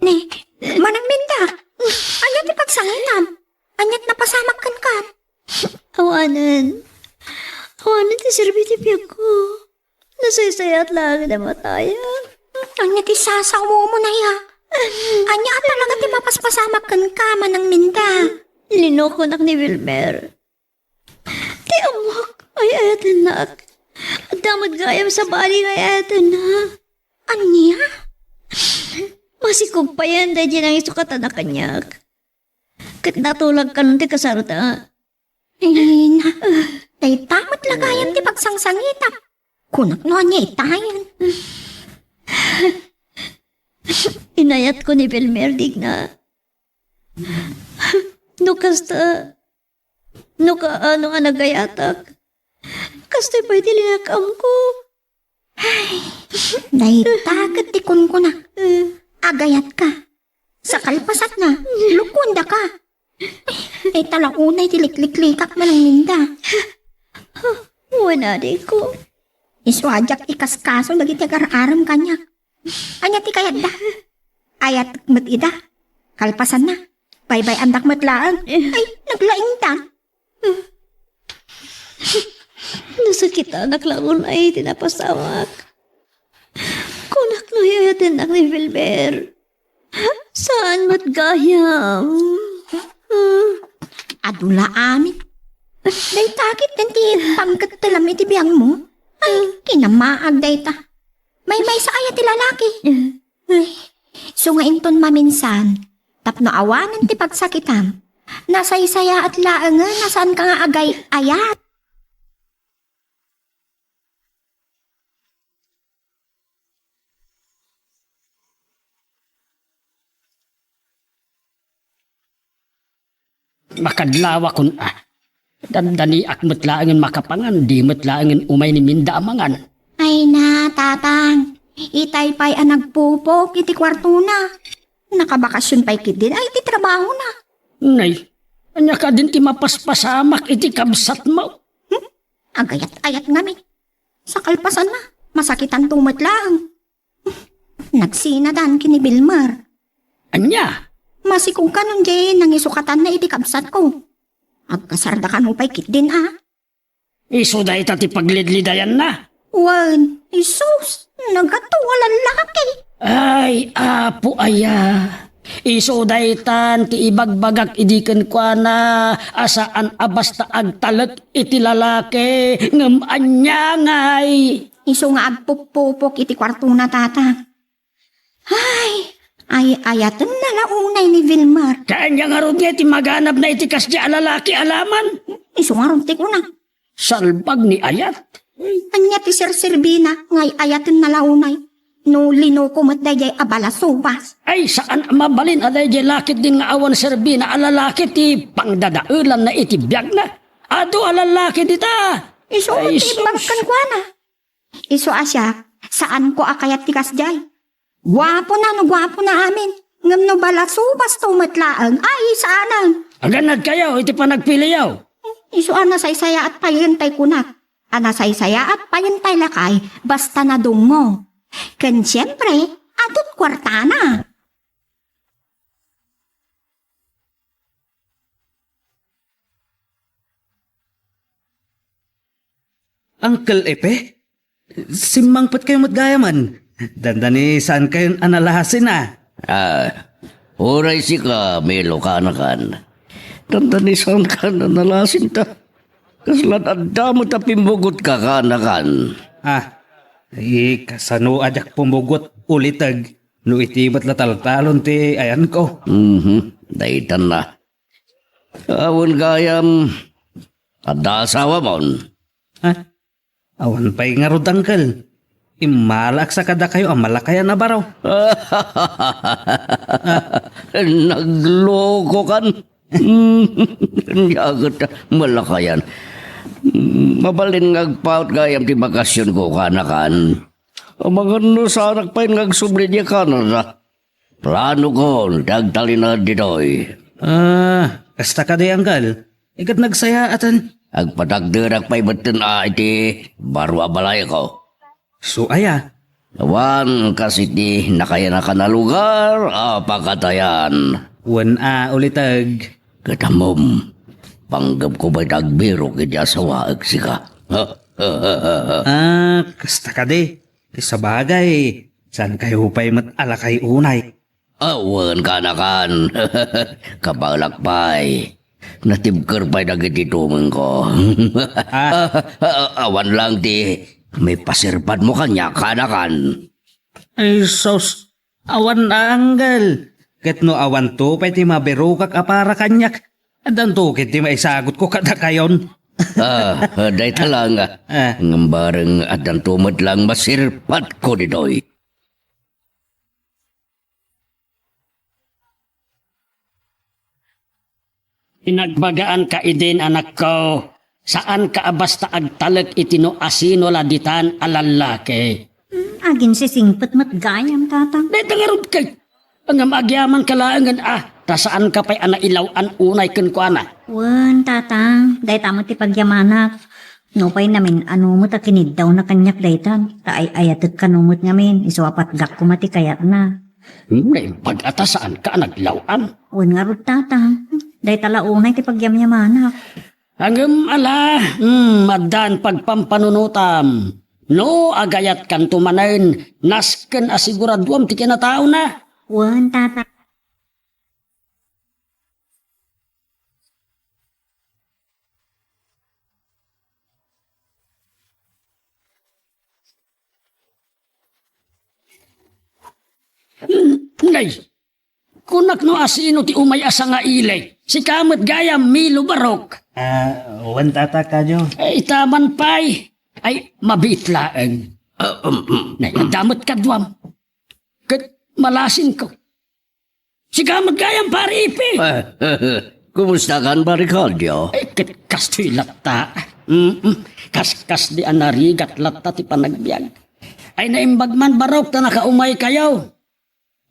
Ni, Manang Minda, ania ti pagsangitam? Aniat napasamak kenka? Awanen. Awanen ti serbi ti biagko. Nasaysayaat laeng a mataya. Ania ti sasaomo, Naya? Ania a talaga ti mapaspasamak kenka, Manang Minda? Linokonak ni Wilmer. Ti ammok, ay-ayatennak. Adda met gayam sabali nga ay-ayatenna. Ania? Masikog payen daydi nangisukatana kaniak. Ket natulagkanon ti kasarda. Ay, na, dayta met la gayam ti pagsangsangitam. Kunak no ania itayen. Inayatko ni Belmer, Digna. No kasta, no kaano a nagayatak, kastoy pay ti linakamko. Ay, dayta ket ti kunkunak. Agayatka. Sa kalpasanna, lukuendaka. Ay, talaunay ti likliklikak, Manang Minda. Wen, adiko. Isu a diak ikaskaso dagiti agar-arem kaniak. Ania ti kayatda? Ayatek met ida. Kalpasanna, baybay-andak met laeng. Ay, naglaingtan. Nasakitanak la unay ti napasamak. Kunak no ay-ayatennak ni Wilmer. Saan met gayam? Adu la amin. Dayta ket ti pangkettelam iti biangmo. Ay, kinamaag dayta. Maymaysa aya ti lalaki. Ay, isu nga inton maminsan, tapno awanen ti pagsakitam, nasaysayaat laengen a saanka nga agay-ayat. Makadlawakon a. Dandaniak met laengen makapangan, di met laengen umay ni Minda a mangan. Ay na, Tatang, itay pay a nagpupok iti kuartona. Nakabakasyon pay ketdin ay ti trabahona. Nay, ania kadin ti mapaspasamak iti kabsatmo? Hmm? Agayat-ayat ngamin. Sa kalpasanna, masakitanto met laeng. Nagsinadan ken ni Vilmar. Ania? Masikog kanon diay nangisukatanna iti kabsatko. Agkasarda kano pay ketdin a? Isu dayta ti paglidlidayanna. Wen, isus, nagato a lallaki. Ay, Apo aya. Isu daytan ti ibagbagak idi kenkuana a saan a basta agtalek iti lalaki, ngem ania ngay? Isu nga agpuppupok iti kuartona, Tatang. Ay, ay-ayatenna la unay ni Vilmar. Kaanya ngarud nga iti maganabna iti kasdi a lalaki a laman? Isu ngarud ti kuna. Salbag ni ayat. Ania ti serserbina nga ay-ayatenna la unay? No linuko met daydiay a balasubas. Ay, saan a mabalin a daydiay laketdin nga awan serbina a lalaki ti pangdadaelanna iti biagna. Adu a lalaki dita. Isu Ay, ti imbag sus. Kenkuana. Isu a siak, saanko a kayat ti kasdiay. Guapona no guapona amin, ngem no balasubas to met laeng, ay, saanen. Agannadkayo iti panagpiliyo. Isu a nasaysayaat payen tay kunak. A nasaysayaat payen tay lakay, basta nadungngo. Ken siempre, adut kuartana. Uncle Epe? Simmangpetkayo met gayamen. Dandani saankayon a nalasin a. Ah, uray sika, Milo, kanakan. Dandani saankan a nalasin ta. Kasla adda met a pimmugotka, kanakan. Ah, ay, kasano a diak pummugot, uliteg? No iti met la taltalon ti ayanko. Mhm, daytan na. Awan gayam, adda asawamon? Ha? Awan pay ngarud, uncle. Immalaaksa kadakayo a malakayan a baro. Naglokokan. Ania ket malakayan. Mabalin nga agpaut gayam ti bakasionko, kanakan. Amangan no saanak pay nga agsubli diay Canada. Planokon ti agtalinaed ditoy. Ah, kasta kadi, uncle. Iket nagsayaatan. Agpatakderak pay metten a iti baro a balayko. Su aya? Awan kas iti nakayanakan a lugar a pakatayan. Wen a, uliteg. Ket ammom, panggepko pay ta agbirok iti asawaek sika. Ah, kasta kadi. Sabagay, saankayo pay met a lakay unay. Awan, kanakan. Kabalak pay. Natibker pay dagiti tumengko. Ah. Ah, ah, awan lang ti maipasirbadmo kaniak, kanakan. Ay, sus. Awan a, uncle. Ket no awanto pay ti mabirokak a para kaniak, addanto ket ti maisagutko kadakayon. Ah, dayta lang. Ah. Ngem bareng addanto met lang masirpadko ditoy. Inagbagaanka idin, anakko, saanka a basta agtalek iti no asino la ditan a lallaki. Hmm, aginsisingpet met gayam, Tatang. Dayta ngarud kay, ngem agyamanka laengen a, ta saanka pay a nailaw-an unay kenkuana. Wen, Tatang, dayta met ti pagyamanak. Nupay namin-ano met a kiniddawna kaniak daytan, ta ay-ayatek kano met ngamin, isu a patgak koma ti kayatna. Hmm, naimbag a ta saanka a naglaw-an. Wen ngarud, Tatang. Dayta la unay ti pagyamyamanak. Ngem ala, hmm, addan pagpampanunotam. No agayatkanto manen, nasken a siguraduam ti kinataona. Wen, Tatang. Nay, kunak no asino ti umay a sangaili. Sika met gayam, Milo Barok. Ah, wen, Tata Kadyo. Eh, itaman pay. Ay, mabiit laeng. Ah, um, um. Nay, adda met kaduam. Ket malasinko. Sika met gayam, Pari Ipi. Eh, kumusta kan, Pari Kadyo? Eh, ket kastoy latta. Mm-mm. Kas, kasdi a narigat latta ti panagbiag. Ay, naimbag man, Barok, ta nakaumaykayo.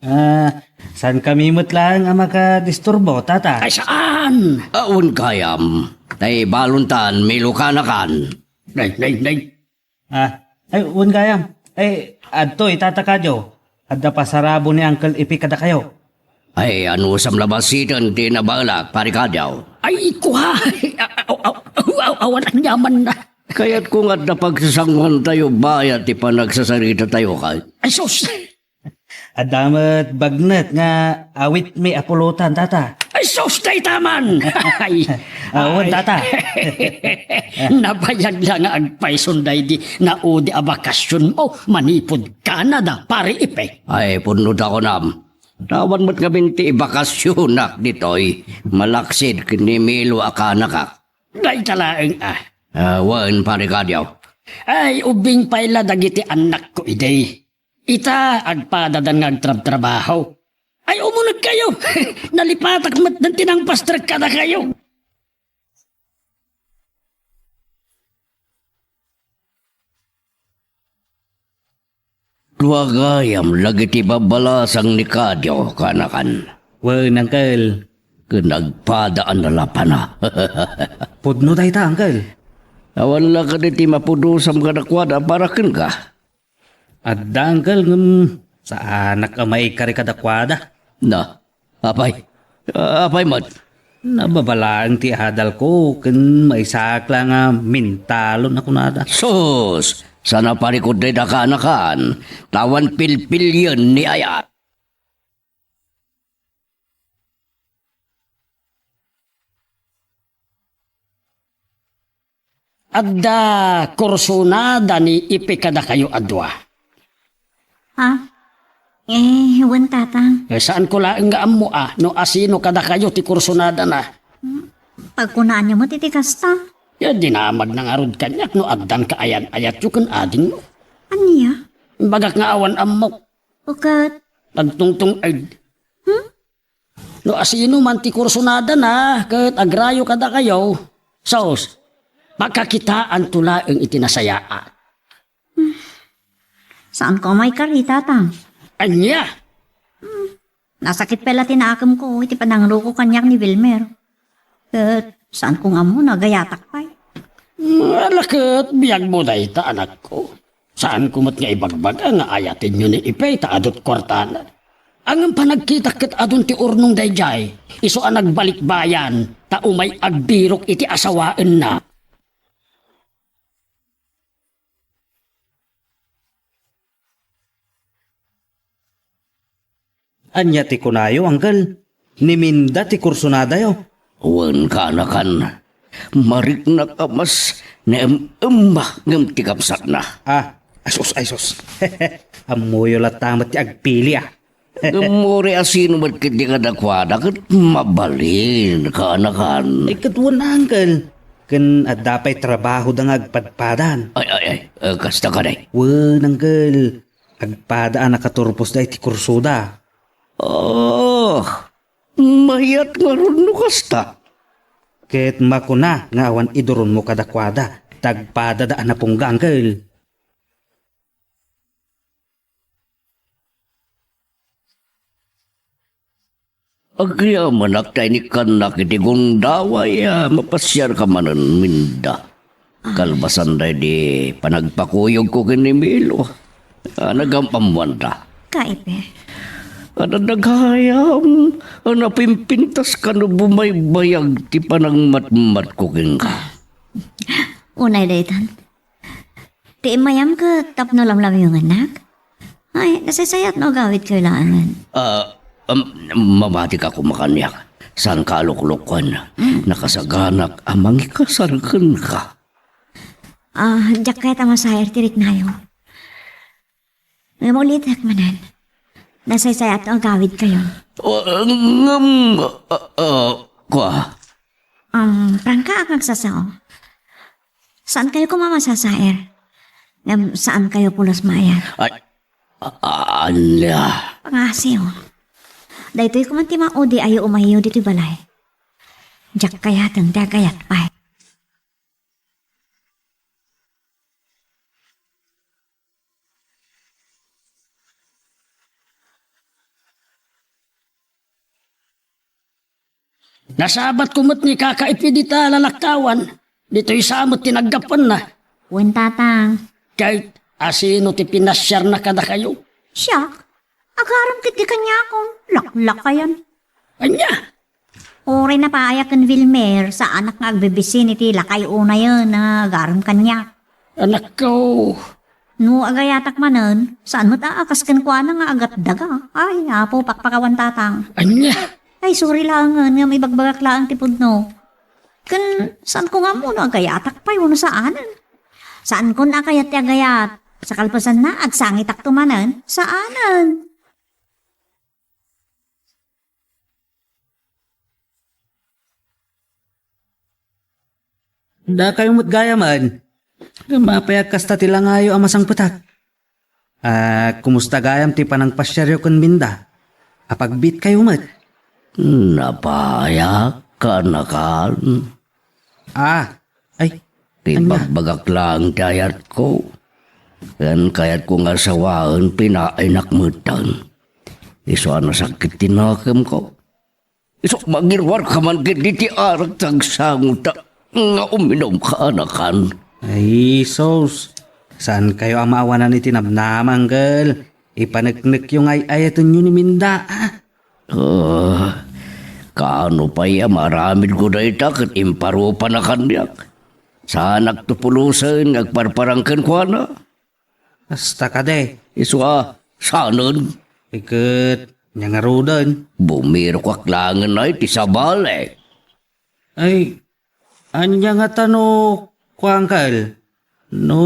Ah, saan kami met laeng a makadisturbo, Tata? Ay, saan? Ah, wen gayam. Tay balontan, Milo, kanakan. Nay, nay, nay. Ah, ay, wen gayam. Ay, adtoy, Tata Kadyo. Adda pasarabo ni Uncle Ipe kadakayo. Ay, anusam la basiten ti nabaelak, Pare Kadiaw? Ay, kua! Aw, aw, aw, aw, awan aniamanna. Kayatko nga adda pagsasanguantayo bayat ti panagsasaritatayo, kay. Ay, sus! Adda met bagnet nga awitmi a pulutan, tata. Ay, sus, dayta man! Ay, Ah, wen, ay. Tata. Nabayag la nga agpayson daydi naudi a bakasionmo manipud Canada, Pare Ipe. Ay, pudno ta kunam. Awan met ngamin ti ibakasionak ditoy. Malaksid ken ni Milo a kaanakak. Dayta laeng, ah. Ah, wen, Pare Kadiaw. Ay, ubing pay la dagiti annakko idi. Ita, agpadadan nga agtrabtrabaho. Ay, umunegkayo! Nalipatak met ti nangpastrek kadakayo. Dua gayam dagiti babbalasang ni Kadio, kaanakan. Wen, Uncle. Ken agpadaan a lapana. Pudno dayta, Uncle. Awan la kadi ti mapudusam kadakuada para kenka. Adda, Uncle, ngem saanak a maikari kadakuada. Na, apay? Ah, apay met? Nababa laeng ti adalko ken maisaak la nga mintalon a kunada. Sus! Saan a parikut dayta kaanakan, ta awan pilpilien ni ayat. Adda kursunada ni Ipe kadakayo a dua. Ha? Eh, wen, Tatang. Eh, saanko laeng nga ammo a no asino kadakayo ti kursunadana. Hmm? Pagkunaanyo met iti kasta. Ya, dinamagna ngarud kaniak no addan kaayan-ayatyo ken adingmo. Ania? Imbagak nga awan ammok. O ket? Agtungtong, ay. Hmm? No asino man ti kursunadana ket agrayo kadakayo, sus, pakakitaanto laeng iti nasayaat. Hmm. Saanko a maikari, Tatang. Ania? Hmm. Nasakit pay la ti nakemko iti panangruko kaniak ni Wilmer. Ket saanko nga ammo no agayatak pay. Ala ket biagmo dayta, anakko. Saanko met nga ibagbaga nga ayatenyo ni Ipe ta adut kuartana. Ngem panagkitak ket adun ti urnong daydiay, isu a nagbalikbayan ta umay agbirok iti asawaenna. Ania ti kunayo, Uncle? Ni Minda ti kursunadayo? Wen, kaanakan. Mariknak a mas naem-emma ngem ti kabsatna. Ah, ay sus, ay sus. Ammoyo latta met ti agpili, ah. Ngem uray asino met ketdi kadakuada ket mabalin, kaanakan. Ay, ket wen, Uncle. Ken adda pay trabahoda nga agpadpadan. Ay, ay, ay, eh, kasta kadi. Wen, Uncle. Agpada a nakaturposda iti kursoda. Ah, mayat ngarud no kasta. Ket makuna nga awan iduronmo kadakuada, ta agpadada a napungga, Uncle. Agyamanak ta inikkannak iti gundaway a mapasiarka manen, Minda. Kalpasan daydi panagpakuyogko ken ni Milo a nagam-ammoanta. Kaipe. Adda gayam a napimpintas kano bumaybayag ti panangmatmatko kenka. Unay daytan. Ti immayam ket tapno lamlamyungannak? Ay, nasaysayat no agawidkayo laengen. Ah, um, mamatika koma kaniak. Saanka a luklokuan. Mm. Nakasaganak a mangikasar kenka. Ah, diak kayat a masair ti riknayo. Ngem ulitek manen. Nasaysayat no agawidkayo. Ah, ngem, ah, ah, kua. Um, prangkaak nga agsasao. Saankayo koma masasair. Ngem saankayo pulos maayat. Ay, a-, a-, ania? Pangasiw. Daytoy koma ti maudi a umayo ditoy balay. Diak kayaten ti agayat pay. Nasabatko met ni Kaka Ipe dita lalaktawan. Ditoy sa met ti naggapuanna. Wen, Tatang. Ket asino ti pinasiarna kadakayo? Siak. Agarem ketdi kaniakon, laklakayan. Ania? Uray napaaya ken Wilmer, saanak nga agbibisin iti lakay unayen nga agarem kaniak. Anakko. No agayatak manen, saan met a kas kenkuana nga agatdaga. Ay, Apo, pakpakawan, Tatang. Ania? Ay, sorry laengen, ngem ibagbagak laeng ti pudno. Ken saanko nga ammo no agayatak pay wenno saanen. Saankon a kayat ti agayat. Sa kalpasanna, agsangitakto manen, saanen. Dakayo met gayamen. Apay a kasta ti langayo a masangpetak? Ah, kumusta gayam ti panangpasiaryo ken Minda? Apagbiitkayo met? Napayak, kaanakan. Ah, ay, Ti ania? Bagbagak laeng ti ayatko. Ken kayatko nga sawaen pinaaynak metten. Isu a nasakit ti nakemko. Isu mangiruarka man ketdi ti arak ti agsangota nga uminum, kaanakan. Ay, sus. Saankayo a maawanan iti namnama, angkel. Ipaneknekyo nga ay-ayatenyo ni Minda, a? Ah, kaano pay a maaramidko dayta ket imparupana kaniak? Saanakto pulosen nga agparparang kenkuana. Kasta kadi. Isu a, saanen? Iket, ania ngaruden? Bumirokak laengen iti sabali. Ay, ania ngata no, kua, angkel? No,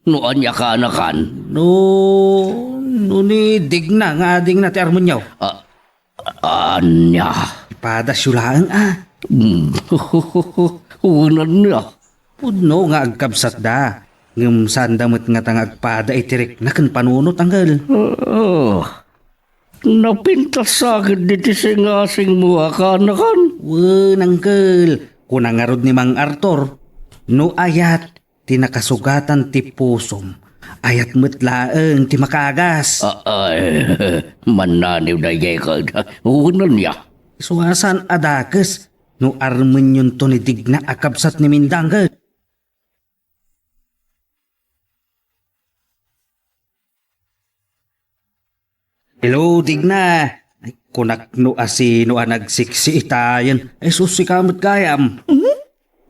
No ania, kaanakan? No, no ni Digna nga adingna ti armenyo. A-, ania? Ipadasyo laeng, a. Hmm. Wen ania? Pudno nga agkabsatda. Ngem saanda met ngata nga agpada iti rikna ken panunot, angkel. Ah, napintasaken diti singasingmo a kaanakan? Wen, angkel. Kuna ngarud ni Mang Arthur, no ayat, ti nakasugatan ti pusom, ayat met laeng ti makaagas. A-, ay, mannaniw daydiay ket, wen ania? Isu a saan a dakes no armenyonto ni Digna a kabsat ni Minda, angkel. Hello, Digna. Ay, kunak no asino a nagseksi itayen. Ay, sus, sika met gayam. Hmm?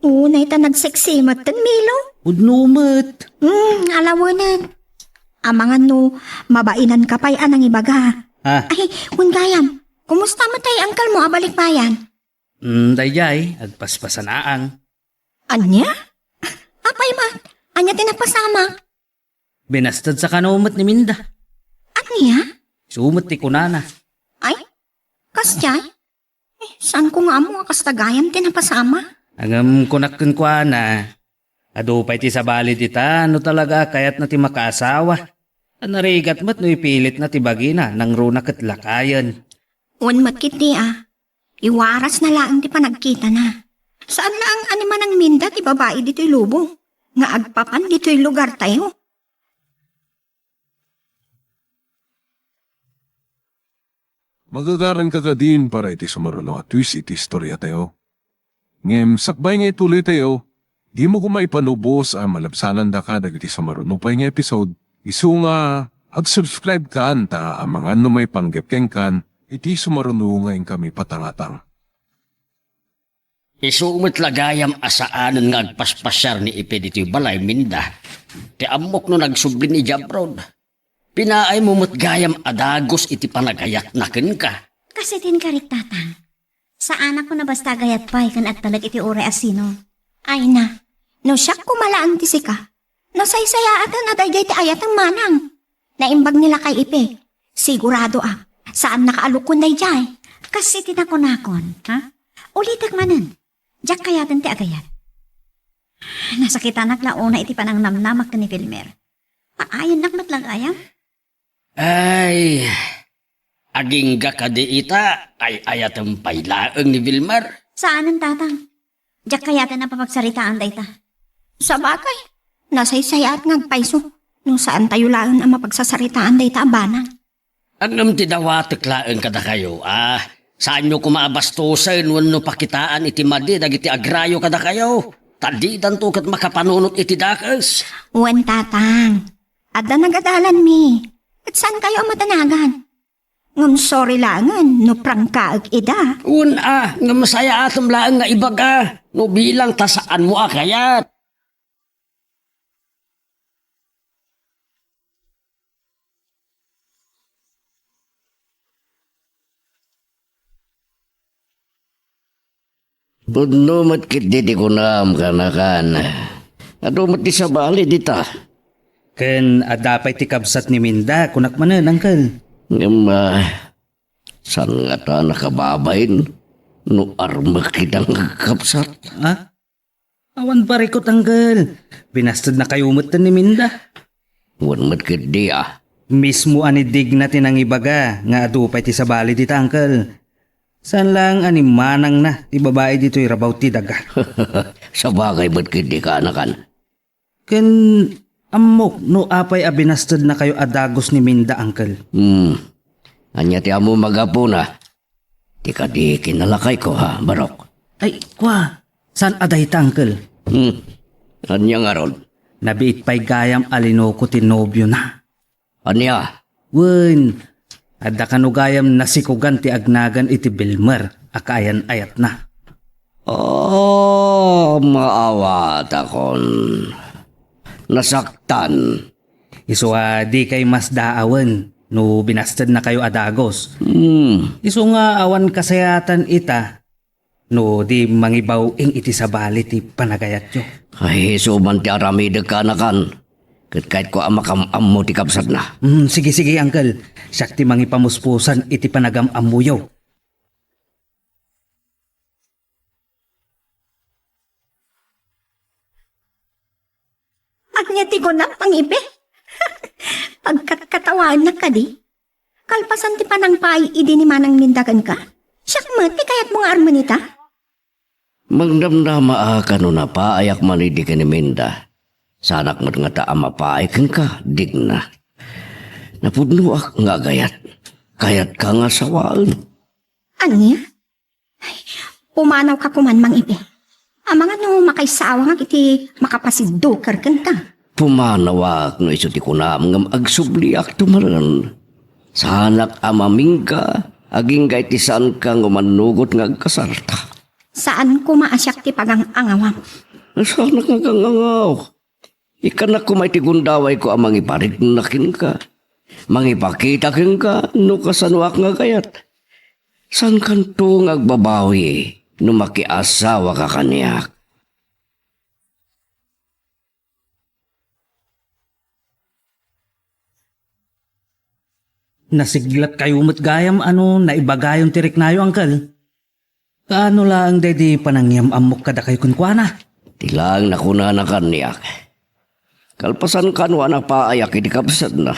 Unay ta nagseksi met ken Milo. Pudno met. Hmm, alawenen. Amangan no mabainanka pay a nangibaga. Ah. Ay, wen gayam, kumusta met ti angkelmo a balikbayan? Hmm, daydiay, agpaspasanaang. Ania? Apay met, ania ti napasamak? Binastedsa kano met ni Minda. Ania? Isu met ti kunana. Ay, kasdiay? Eh, saanko nga ammo a kasta gayam ti napasamak? Ngem kunak kenkuana, adu pay ti sabali dita no talaga a kayatna ti makaasawa. Ta narigat met no ipilitna ti bagina, nangruna ket lakayen. Wen met ketdi a. Iwarasna laeng ti panagkitana. Saan laeng a ni Manang Minda ti babai ditoy lubong nga agpapan ditoy lugartayo. Magagaranka kadin para iti sumaruno a twist iti istoriatayo. Ngem sakbay nga ituloytayo, dimo koma ipanubos a malabsanandaka dagiti sumaruno pay nga episode. Isu nga, ag-subscribe kan ta amangan no maipanggep kenkan iti sumaruno nga inkami patangatang. Isu met la gayam a saanen nga agpaspasiar ni Ipe ditoy balay, Minda. Ti ammok no nagsubli ni Jabron. Pinaaymo met gayam a dagus iti panagayatna kenka. Kas iti inkarik, Tatang. Saanak no basta agayat pay ken agtalek iti uray a sino. Ay na, no siak koma laeng ti sika, nasaysayaaten a daydiay ti ayatem, manang. Naimbag ni lakay Ipe. Sigurado a, saan nakaalukon daydiay. Kas iti nakunakon, ha? Ulitek manen, diak kayaten ti agayat. Nasakitanak la unay iti panangnamnamak ken ni Wilmer. Aayennak met la gayam? Ay, agingga kadi ita, ay-ayatem pay laeng ni Wilmer. Saanen, Tatang. Diak kayaten a papagsaritaan dayta. Sabagay, nasaysayaat nga agpayso no saantayo laeng a mapagsasaritaan dayta a banag. Ngem ti dawatek laeng kadakayo, a, saanyo koma a bastosen wenno pakitaan iti madi dagiti agrayo kadakayo, ta didanto ket makapanunot iti dakes. Wen, Tatang. Adda nagadalanmi. Ket saankayo a madanagan. Ngem sorry laengen no prangkaek ida. Wen a, ngem saatem laeng nga ibaga no bilang ta saanmo a kayat. Pudno met ketdi ti kunam, kaanakan. Adu met ti sabali dita. Ken adda pay ti kabsat ni Minda, kunak manen, Uncle. Ngem, ah, saan ngata nakababain no armek ida nga kabsat? Ha? Awan parikot, Uncle. Binastednakayo metten ni Minda. Wen met ketdi, ah. Mismo a ni Digna ti nangibaga nga adu pay ti sabali dita, Uncle. Saan laeng a ni manangna ti babai ditoy rabaw ti daga. Sabagay met ketdi, kaanakan. Ken ammok no apay a binastednakayo a dagus ni Minda, Uncle. Hmm. Ania ti ammom a gapuna? Ti kadi kinalakayko, ha, Barok? Ay, kua, saan a dayta, Uncle? Hmm. Ania ngarud? Nabiit pay gayam a linuko ti nobiona. Ania? Wen, adda kano gayam nasikogan ti agnagan iti Belmer a kaayan-ayatna. Oh, maawatakon. Nasaktan. Isu a dikay masdaawen no binastednakayo a dagus. Hmm. Isu nga awan kasayatan ita no di mangibaw-ing iti sabali ti panagayatyo. Ay, isu man ti aramidek, kaanakan. Ket kayatko a makam-ammo ti kabsatna. Hmm, sige, sige, Uncle. Siak ti mangipamuspusan iti panagam-ammoyo. Ania ti kunak, Mang Ipe? Pagkatkatawaannak kadi? Kalpasan ti panangpaay idi ni Manang Minda kenka, siak met ti kayatmo nga armen ita? Mangdamdama a kano napaayak man idi ken ni Minda. Saanak met ngata a mapaay kenka, Digna. Napudnoak nga agayat. Kayatka nga asawaen. Ania? Ay, pumanawka koman, Mang Ipe. Amangan no makaisawangak iti makapasiduker kenka. Pumanawak no isu ti kunam, ngem agsubliakto manen. Saanak a mamingga, agingga iti saanka nga umannugot nga agkasarta. Saan koma a siak ti pagang-angawam. Saanak nga agang-angaw. Ikkannak koma iti gundawayko a mangiparikna kenka. Mangipakita kenka no kasanoak nga agayat. Saankanto nga agbabawi no makiasawaka kaniak. Nasiglatkayo met gayam a no naibagayon ti riknayo, Uncle. Kaano laeng daydi panangyam-ammok kadakayo kenkuana? Ti laeng nakunana kaniak. Kalpasan kano a napaayak iti kabsatna,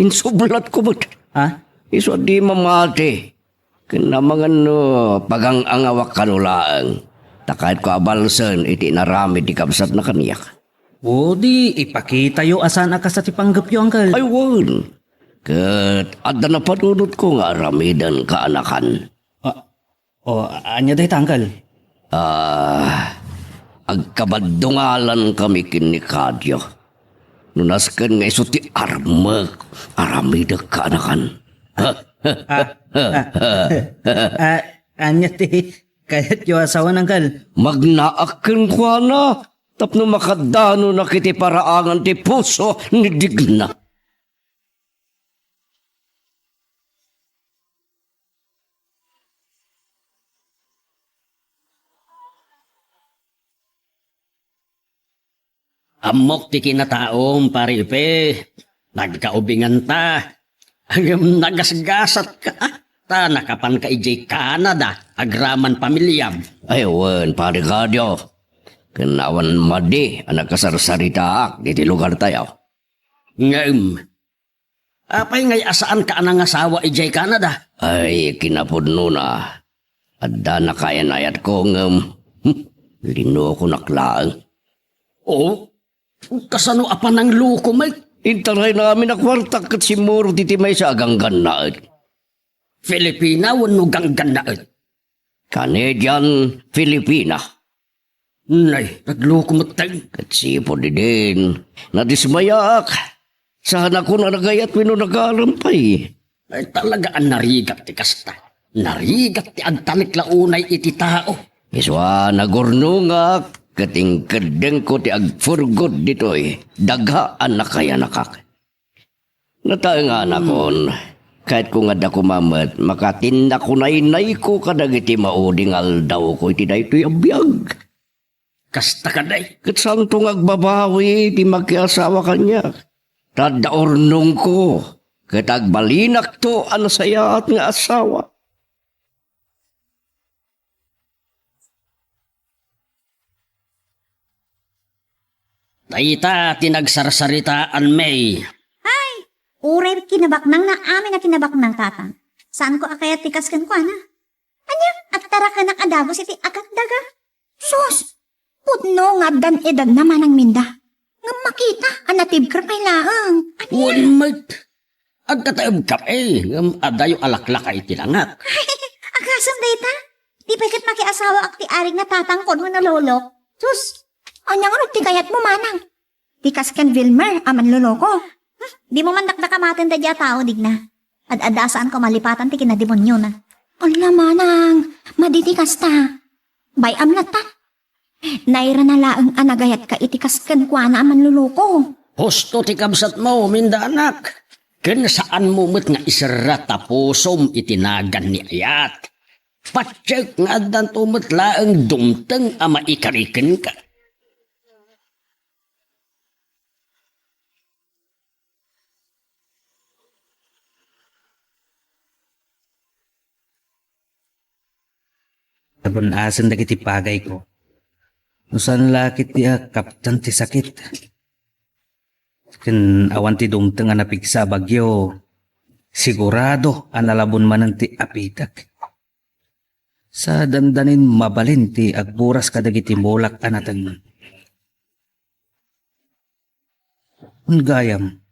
insublatko met. Ha? Isu a di mamati. Ken amangan no pagang-angawak kano laeng, ta kayatko a balsen iti inaramid ti kabsatna kaniak. O di, ipakitayo a saan a kasta ti panggepyo, Uncle. Ay, wen. Ket adda napanunotko nga aramiden, kaanakan. Ah, o, ania dayta, Uncle? Ah, agkabaddungalankami ken ni Kadio. No nasken nga isu ti armek, aramidek, kaanakan. Ah, ah, ah, ania ti kayatyo a sawen, Uncle? Magnaak kenkuana tapno makadanonak iti paraangan ti puso ni Digna. Ammok ti kinataom, Pari Ipe. Nagkaubinganta. Ngem nagasgasatka. Ta nakapanka idiay Canada agraman pamiliam. Ay, wen, Pari Kadio. Ken awan madi a nakasarsaritaak iti lugartayo. Ngem, apay ngay a saanka a nangasawa idiay Canada? Ay, kinapudnona, adda nakayan-ayatko ngem, hmm, linukonak laeng. O, kasano a panangloko met? Intarayna amin a kuartak ket simmurot iti maysa a ganggannaet. Filipina wenno ganggannaet? Canadian Filipina. Nay, nagloko metten. Ket sipud idin, nadismayaak. Saanakon a nagayat wenno nagarem pay. Ay, talaga a narigat ti kasta. Narigat ti agtalek la unay iti tao. Isu a nagurnongak ket inkeddengko ti agpurgod ditoy daga a nakayanakak. Nataenganakon, kayatko nga adda koma met makatinnakunaynayko kadagiti maudi nga aldawko iti daytoy a biag. Kasta kadi. Ket saanto nga agbabawi ti makiasawa kaniak. Ta adda urnongko, ket agbalinakto a nasayaat nga asawa. Dayta ti nagsarsaritaanmi. Ay, uray kinabaknang na amin a kinabaknang, Tatang. Saanko a kayat ti kas kenkuana? Ania, agtarakenak a dagus iti agatdaga? Sus! Pudno nga addan edadna, Manang Minda. Ngem makita a natibker pay laeng. Ania? Wen met. Agkataebkami, ngem adayo a laklaka iti langak. Agasem dayta? Di pay ket makiasawaak ti arig na tatangko wenno lolok. Sus! Ania ngarud ti kayatmo, Manang? Ti kas ken Vilmer a manloloko. Hmm, dimo man dakdakamaten daydiay a tao, Digna. Ad-adda a saanko a malipatan ti kinademoniona. Ala, Manang, madi ti kasta. Bay-am latta. Nairana laeng a nagayatka iti kas kenkuana a manloloko. Husto ti kabsatmo, Minda anak. Ken saanmo met nga iserra ta pusom iti nagan ni ayat. Patiek nga addanto met laeng dumteng a maikari kenka. Tabon-asen dagiti pagayko. No saan la ket ti a kaptan ti sakit. Ken awan ti dumteng a napigsa a bagyo, sigurado a nalabon manen ti apitek. Sa dandanin mabalin ti agburas kadagiti mulak a natengneng. Gayam.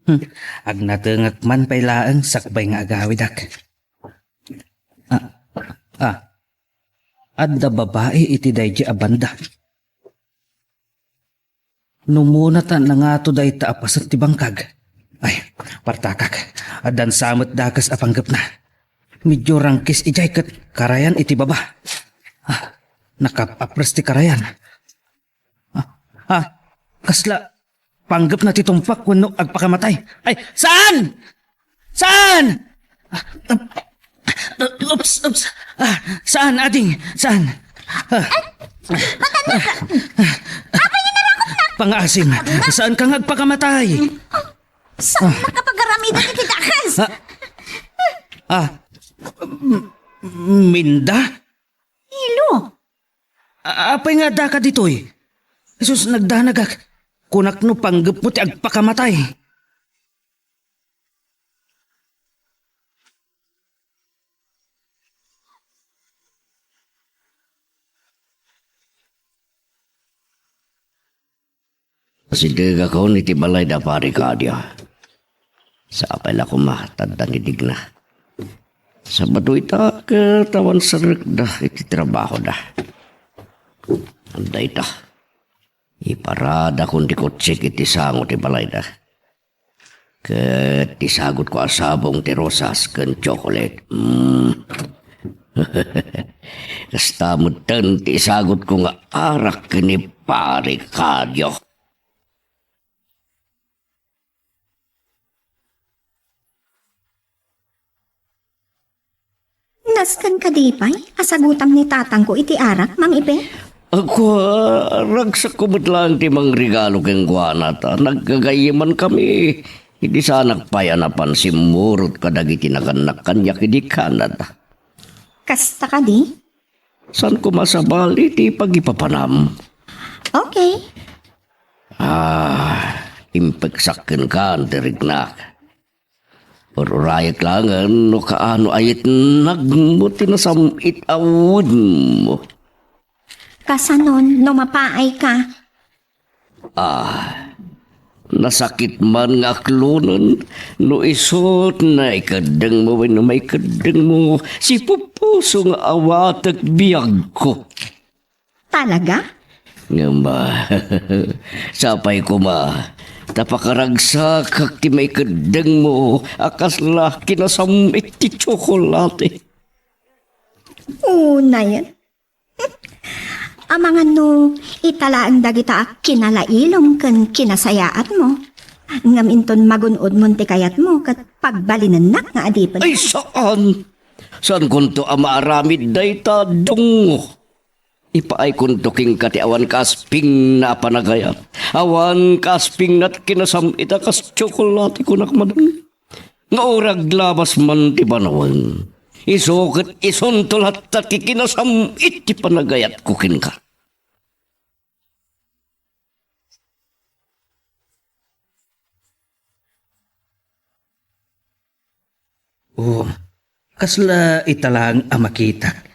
Hmm. Agnatengek man pay laeng sakbay nga agawidak. Ah, ah. Adda babai iti daydi a banda. No muna ta nangato dayta a paset ti bangkag. Ay, partakak. Addan sa met dakes a panggepna. Medyo rangkis idiay ket karayan iti baba. Ah, nakap-apres ti karayan. Ah, ah, kasla panggepna ti tumpak wenno agpakamatay? Ay, saan? Saan? Ah, oops, oops. Ah, saan, ading? Saan? Ah. Ay, matanak! Apay nga narakopnak? Pangaasim, saan ka nga agpakamatay? Saan nakapagaramid iti dakes? Ah, ah, m-, Minda? Ilo. A-, apay nga addaka ditoy? Jesus, nagdanagak. Kunak no panggepmo ti agpakamatay. Asidegakon iti balay da Pari Kadia. Sapay la koma, tadda ni Digna. Sabado ita ket awan serrekda iti trabahoda. Adda ita. Iparadakon ti kotsek iti sango ti balayda. Ket ti sagutko a sabong ti rosas ken tsokolet. Mm. Kasta metten ti isagutko nga arak ken ni Pari Kadio. Nasken kadi pay a sagutam ni tatangko iti arak, Mang Ipe? Agko, ragsakko met laeng ti mangregalo kenkuana ta naggagayemankami. Idi saanak pay a napan simmurot kadagiti nagannak kaniak idi Canada. Kasta kadi? Saan koma sabali ti pagipapanam? Okay. Ah, impeksak kenka, dirignak. Ururayek laengen no kaano a yetnagmo ti nasam-it a wedmo. Kasanon no mapaayka? Ah, nasakit man nga aklonen no isut' naikeddengmo wenno maikeddengmo, sipupuso nga awatek biagko. Talaga? Ngem, ah, sapay koma, Ta pakaragsakak ti maikeddengmo a kasla kinasam-it ti tsokolate. Unayen. Amangan no ita laeng dagita a kinalailom ken kinasayaatmo. Ngem inton magun-odmon ti kayatmo ket pagbalinennak nga adipen. Ay, saan! Saankonto a maaramid dayta, Dungo. Ipaaykonto kenka ti awan kaaspingna a panagayat. Awan kaaspingna ti kinasam-it a kas tsokolate, kunak, madam. Nga uray aglabas man ti panawen, isu ket isunto latta ti kinasam-it ti panagayatko kenka. O, kasla ita laeng a makitak.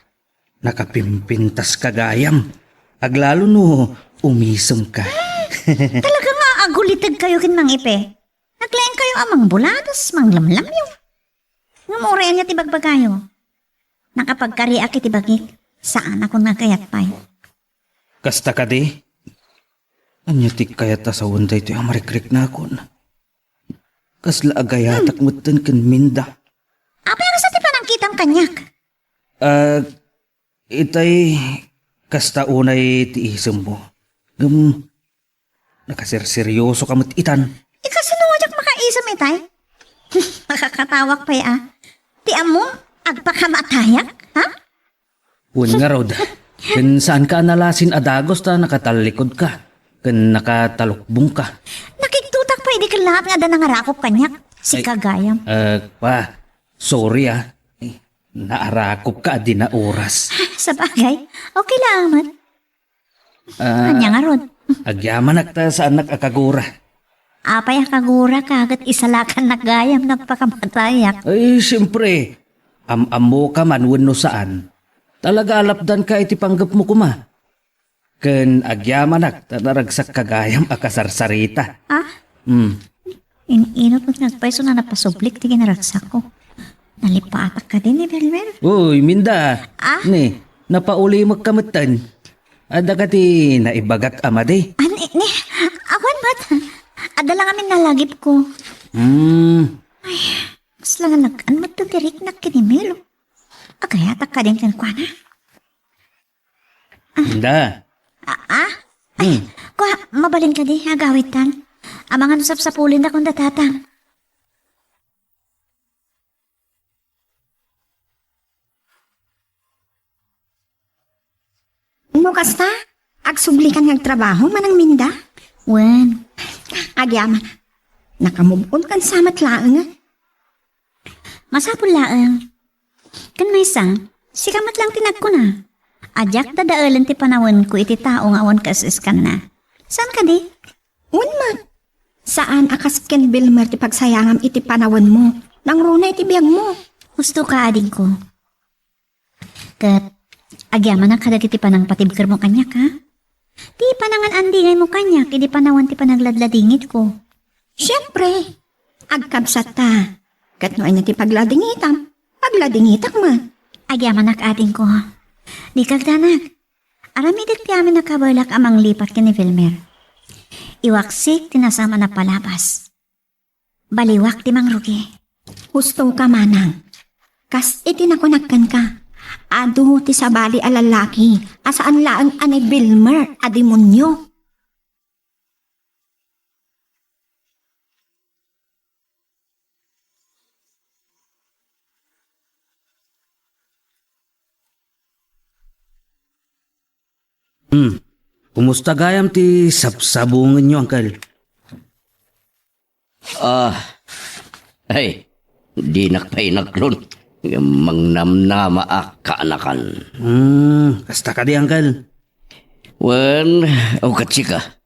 Nakapimpintaska gayam. Aglalo no umisemka. Talaga nga agulitegkayo ken Mang Ipe. Naglaingkayo a mangbuladas, manglamlamyo. Ngem uray ania ti bagbagayo? Nakapagkariak iti bagik. Saanak nga kayat pay. Kasta kadi? Ania ti kayat a sawen daytoy a marikriknakon? Kasla agayatak metten ken Minda. Apay a kasta ti panangkitam kaniak? Ah, itay, kasta unay ti isemmo. Ngem, nakaserseriosoka met itan. Ikasano a diak makaisem itay? Makakatawak pay a. Ti ammom, agpakamatayak, ha? Wen ngarud, ken saanka a nalasin a dagus ta nakatallikudka, ken nakatalukbongka. Nakigtotak pay idi kellaat nga adda nangarakop kaniak. Sika gayam. Eh, pa, sorry, ah. Eh, naarakopka a di naoras. Sabagay, okay lang met. Ah, ania ngarud? Agyamanak ta saannak a kagura. Apay a kaguraka ket isalakannak gayam no agpakamatayak? Ay, siempre. Am-ammoka man wenno saan. Talaga a lapdanka iti panggepmo koma. Ken agyamanak ta naragsakka gayam a kasarsarita. Ah? Hmm. In-inot met nga agpayso a napasublik ti kinaragsakko. Nalipatak kadi ni Belmer? Uy, Minda. Ah? Ni, napaulimekka metten. Adda kadi naibagak a madi? Ah, ni, ni, awan met. Adda lang amin nalagipko. Hmm. Ay, kasla nga nag-an met ti riknak ken ni Milo. Agayatak kadin kenkuana. Inda. Ah, ah? Ay, hmm. Kua, mabalin kadi, agawidtan. Amangan no sapsapulendakon da tatang. No kasta, agsublikan nga agtrabaho, Manang Minda? Wen. Agyaman. Nakamove on kan sa met laeng. Masapul laeng. Ken maysa, sika met lang ti nagkuna a diak dadaelen ti panawenko iti tao nga awan kaes-eskanna. Saan kadi? Wen met. Saan a kas ken Belmer ti pagsayangam iti panawenmo. Nangruna iti biagmo. Husto ka, adingko. Ket agyamanak kadagiti panangpatibkermo kaniak, ha? Ti panangan-andingaymo kaniak idi panawen ti panagladladingitko. Siempre, agkabsatta. Ket no ania ti pagladingitam, pagladingitak met. Agyamanak, adingko. Dika agdanag. Aramidek ti amin a kabaelak a manglipat ken ni Vilmer. Iwaksik ti nasam a napalabas. Baliwak ti mangrugi. Husto ka, manang. Kas iti nakunak kenka, adu ti sabali a lallaki a saan laeng a ni Vilmer a demonio. Hmm. Kumusta gayam ti sabsabungenyo, Uncle? Ah, ay, dinak pay inaklon. Mangnamnamaak, kaanakan. Hmm, kasta kadi, Uncle? Wen, o katsika.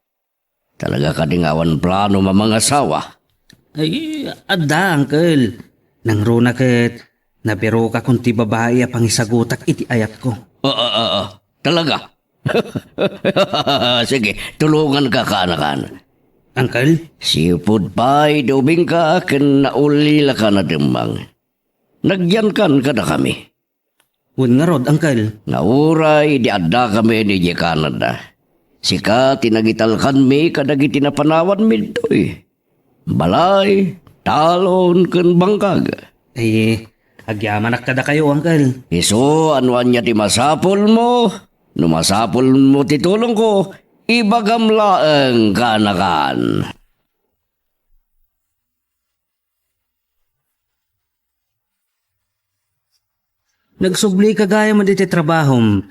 Talaga kadi nga awan plano a mangasawa? Ay, adda, Uncle. Nangruna ket nabirokakon ti babai a pangisagutak iti ayatko. Oo, oo, oo. Talaga? Sige, tulonganka, kaanakan. Uncle? Sipud pay di ubingka ken naulilaka a dimang. Nagyankan kadakami. Wen ngarud, Uncle. Nga uray di addakami idiay Canada, Sika ti nagitalkanmi kadagiti napanawanmi ditoy. Balay, talon, ken bangkag. Ay, agyamanak kadakayo, Uncle. Isu, no ania ti masapulmo? No masapulmo ti tulongko, ibagam laeng, kaanakan. Nagsublika gayam iti trabahom.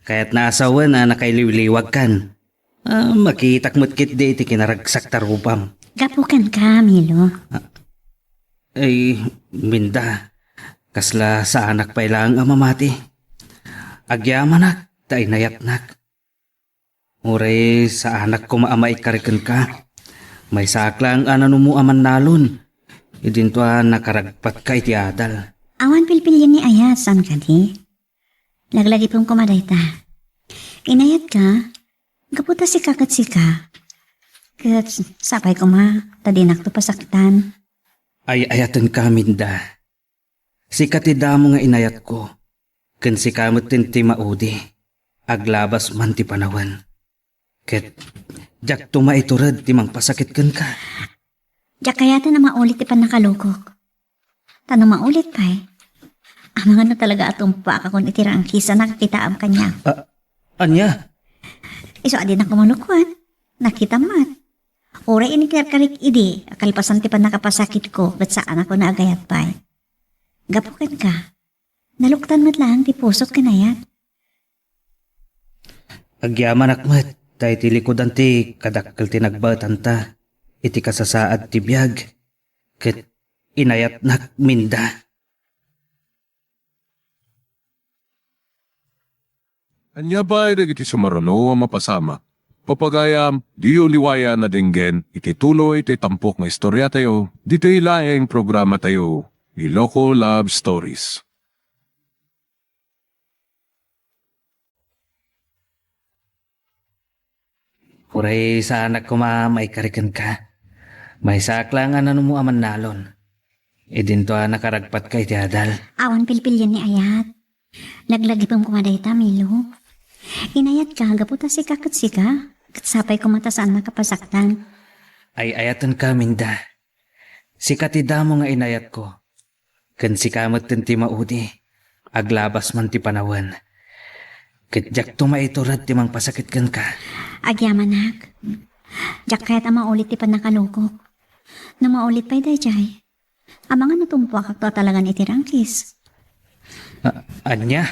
Kayatna a sawen a nakailiwliwagkan. Ah, makitak met ketdi iti kinaragsak ta rupam. Gapu kenka, Milo. Ah, ay, Minda, kasla saanak pay laeng a mamati. Agyamanak ta inayatnak. Uray saanak koma a maikari kenka. Maysaak laeng a nanumo a mannalon. Idinto a nakaragpatka iti adal. Awan pilpilien ni ayat, saan kadi? Laglagipem koma dayta. Inayatka, gapu ta sika ket sika. Ket sapay koma, ta dinakto pasaktan. Ay-ayatenka, Minda. Sika ti damo nga inayatko, ken sika metten ti maudi, aglabas man ti panawen. Ket diakto maitured ti mangpasakit kenka. Diak kayaten a maulit ti pannakalukok. Ta no maulit pay, amangan no talaga a tumpuakon iti rangkis a nakakitaam kaniak. Ah, ania? Isu a dinak kumalukuan. Nakitam met. Uray inkarkarik idi, a kalpasan ti pannakapasakitko, ket saanakon a agayat pay. Gapu kenka, naluktan met laeng ti pusok ken ayat. Agyamanak met, ta iti likudan ti kadakkel ti nagbaetanta, iti kasasaad ti biag, ket inayatnak, Minda. Ania pay dagiti sumaruno a mapasamak? Papagayam, diyo liwayan a denggen iti tuloy ti tampok nga istoriatayo, ditoy laeng programatayo, Iloko Love Stories. Uray saanak koma maikari kenka. Maysaak laeng a nanumo a mannalon. Idinto a nakaragpatka iti adal. Awan pilpilien ni ayat. Laglagipem koma dayta, Milo. Inayatka gapu ta sika ket sika, ket sapay koma ta saannaka pasaktan. Ay-ayatenka, Minda. Sika ti damo nga inayatko. Ken sika metten ti maudi, aglabas man ti panawen. Ket diakto maitured ti mangpasakit kenka. Agyamanak, diak kayat a maulit ti pannakalukok. No maulit pay daydiay, amangan no tumpuakakto a talagan iti rangkis. A-, ania?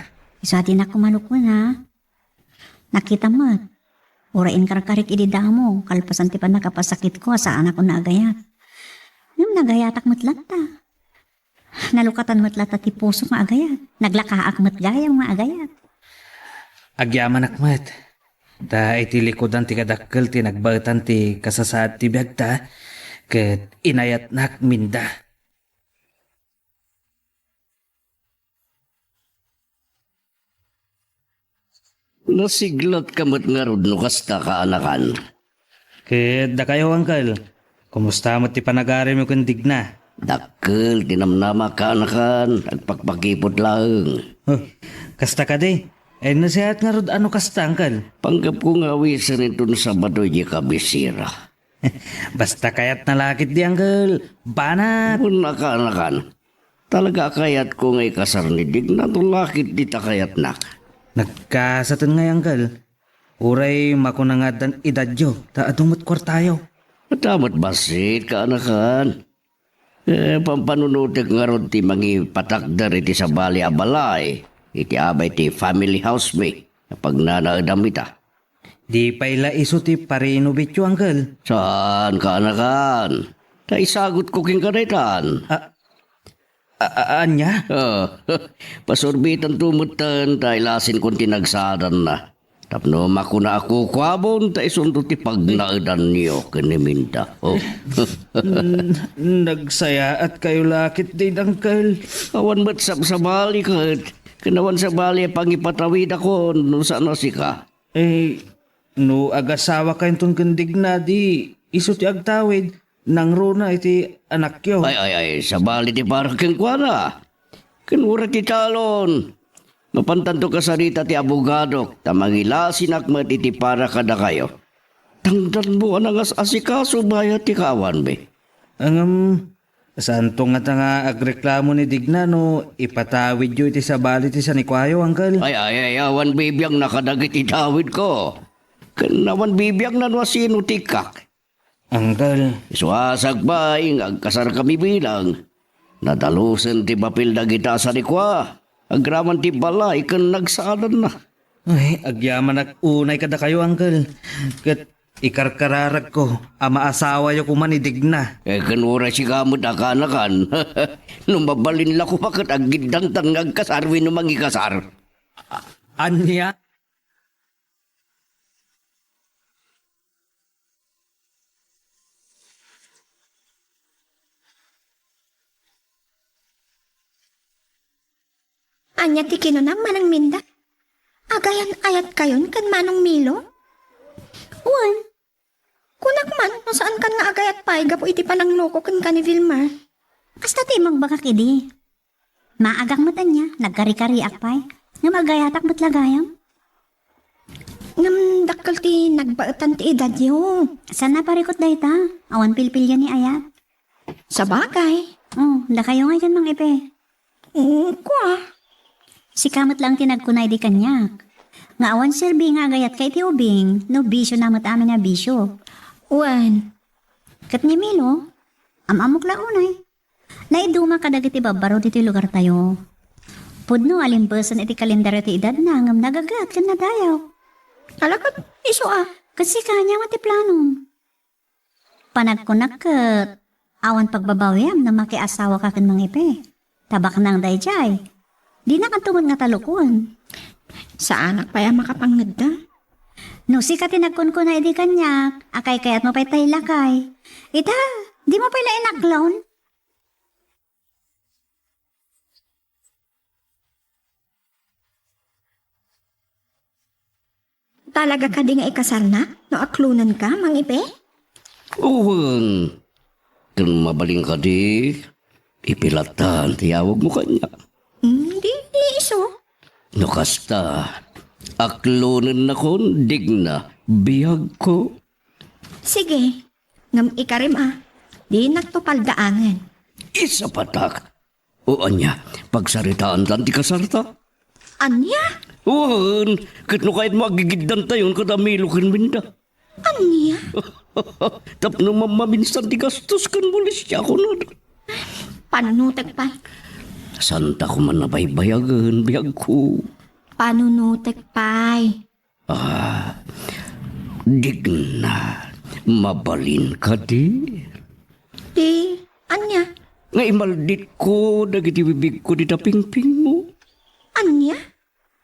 Isu a dinak kumalukuan, a. Nakitam met. Uray inkarkarik idi damo, kalpasan ti pannakapasakitko a saanakon a agayat. Ngem nagayatak met latta. Nalukatan met latta ti pusok nga agayat. Naglakaak met gayam nga agayat. Agyamanak met. Ta iti likudan ti kadakkel ti nagbaetan ti kasasaad ti biagta, ket inayatnak, Minda. Nasiglatka met ngarud no kasta, kaanakan. Ket dakayo, Uncle, kumusta met ti panagarimo ken Digna? Dakkel ti namnamak, kaanakan, agpakpakipot laeng. Huh, kasta kadi? Ay, nasayaat ngarud a no kasta, Uncle? Panggepko nga awisen inton Sabado idiay kabisera. Basta kayatna la ketdi, Uncle. Banat! Wen, kaanakan. Talaga a kayatko nga ikasar ni Digna no la ketdi ta kayatnak. Nagkasaten ngay, Uncle. Uray makuna nga addan edadyo, ta adu met kuartayo. Adda met bassit, kaanakan. Eh, pampanunotek ngarud ti mangipatakder iti sabali a balay, iti abay ti family house mi, a pagnanaedam ita. Di pay la isu ti parinobityo, Uncle? Saan, kaanakan. Ta isagutko kenka daytan. A-, a-, a-, ania? Ah, pasurbitanto metten ta ilasin kon ti nagsadanna. Tapno makuna a kukuabon ta isunto ti pagnaedanyo ken ni Minda. Oh. Mm, nagsayaat kayo la ketdi, Uncle. Awan met sabsabali ket, ken awan sabali a pangipatawidakon no saan a sika. Eh, no agasawa kayo inton ken Digna, di isu ti agtawid, nangruna iti anakyo. Ay, ay, ay, sabali ti para kenkuana. Ken uray ti talon. Mapantanto kasarita ti abogadok, ta mangilasinak met iti para kadakayo. Tangdanmo a nangas-asikaso bayat ti kaawanmi. Ngem, saanto ngata nga agreklamo ni Digna no ipatawidyo iti sabali ti sanikuayo, Uncle? Ay, ay, ay, awan bibiangna kadagiti tawidko. Ken awan bibiangna no asino ti ikkak. Uncle. Isuasag pay nga agkasarkami bilang. Nadalusen ti bapil dagita a sanikua. Agraman ti balay ken nagsaadanna. Ay, agyamanak unay kadakayo, Uncle. Ket ikarkararagko a maasawayo koma ni Digna. Eh, ken uray sika met a kaanakan. No mabalin la koma ket aggiddantan nga agkasar wenno mangikasar. A-, ania? Ania ti kinunam, Manang Minda? Agayan-ayatkayon ken Manong Milo? Wen, kunak man no saankan nga agayat pay gapu iti panangloko kenka ni Vilmar. Kasta ti imagbagak idi. Maagak met ania, nagkarikariak pay. Ngem agayatak met la gayam. Ngem dakkel ti nagbaetan ti edadyo. Saan a parikut dayta? Awan pilpilyo ni ayat. Sabagay. Oh, dakayo ngay ken Mang Ipe. Mm, kua. Sika met lang ti nagkuna idi kaniak. Nga awan serbi nga agayatka iti ubing, no bisiona met amin a bisio. Wen. Ket ni Milo, am-ammok la unay. Naiduma kadagiti babbaro ditoy lugartayo. Pudno a limbesen iti kalendaryo ti edadna ngem nagagat ken nadayaw. Ala ket isu a. Ket sika, ania met ti planom? Panagkunak ket awan pagbabawiam no makiasawaka ken Mang Ipe. Tabaknang daydiay. Dinakanto met nga talukon. Saanak pay a makapangngedda. No sika ti nagkunkuna idi kaniak, a kaykayatmo pay tay lakay. Ita, dimo pay la inaklon? Talaga kadi nga ikasarnak no aklonenka, Mang Ipe? Wen. Ken mabalin kadi, ipilatta ti yawagmo kaniak. Hmm, di, di isu. No kasta, aklonennakon, Digna, biagko. Sige, ngem ikarim a, dinakto paldaangen. Isapatak. O ania, pagsaritaantan ti kasarta? Ania? Wen, ket no kayatmo, agigiddantayon kada Milo ken Minda. Ania? Tapno mammaminsan ti gastos ken molestia, kunada. Panunotek pay. Saanta koma a baybayagen, biagko. Panunotek pay. Ah, Digna, mabalin kadi? Ti, ania? Nga imalditko dagiti bibigko dita pingpingmo. Ania?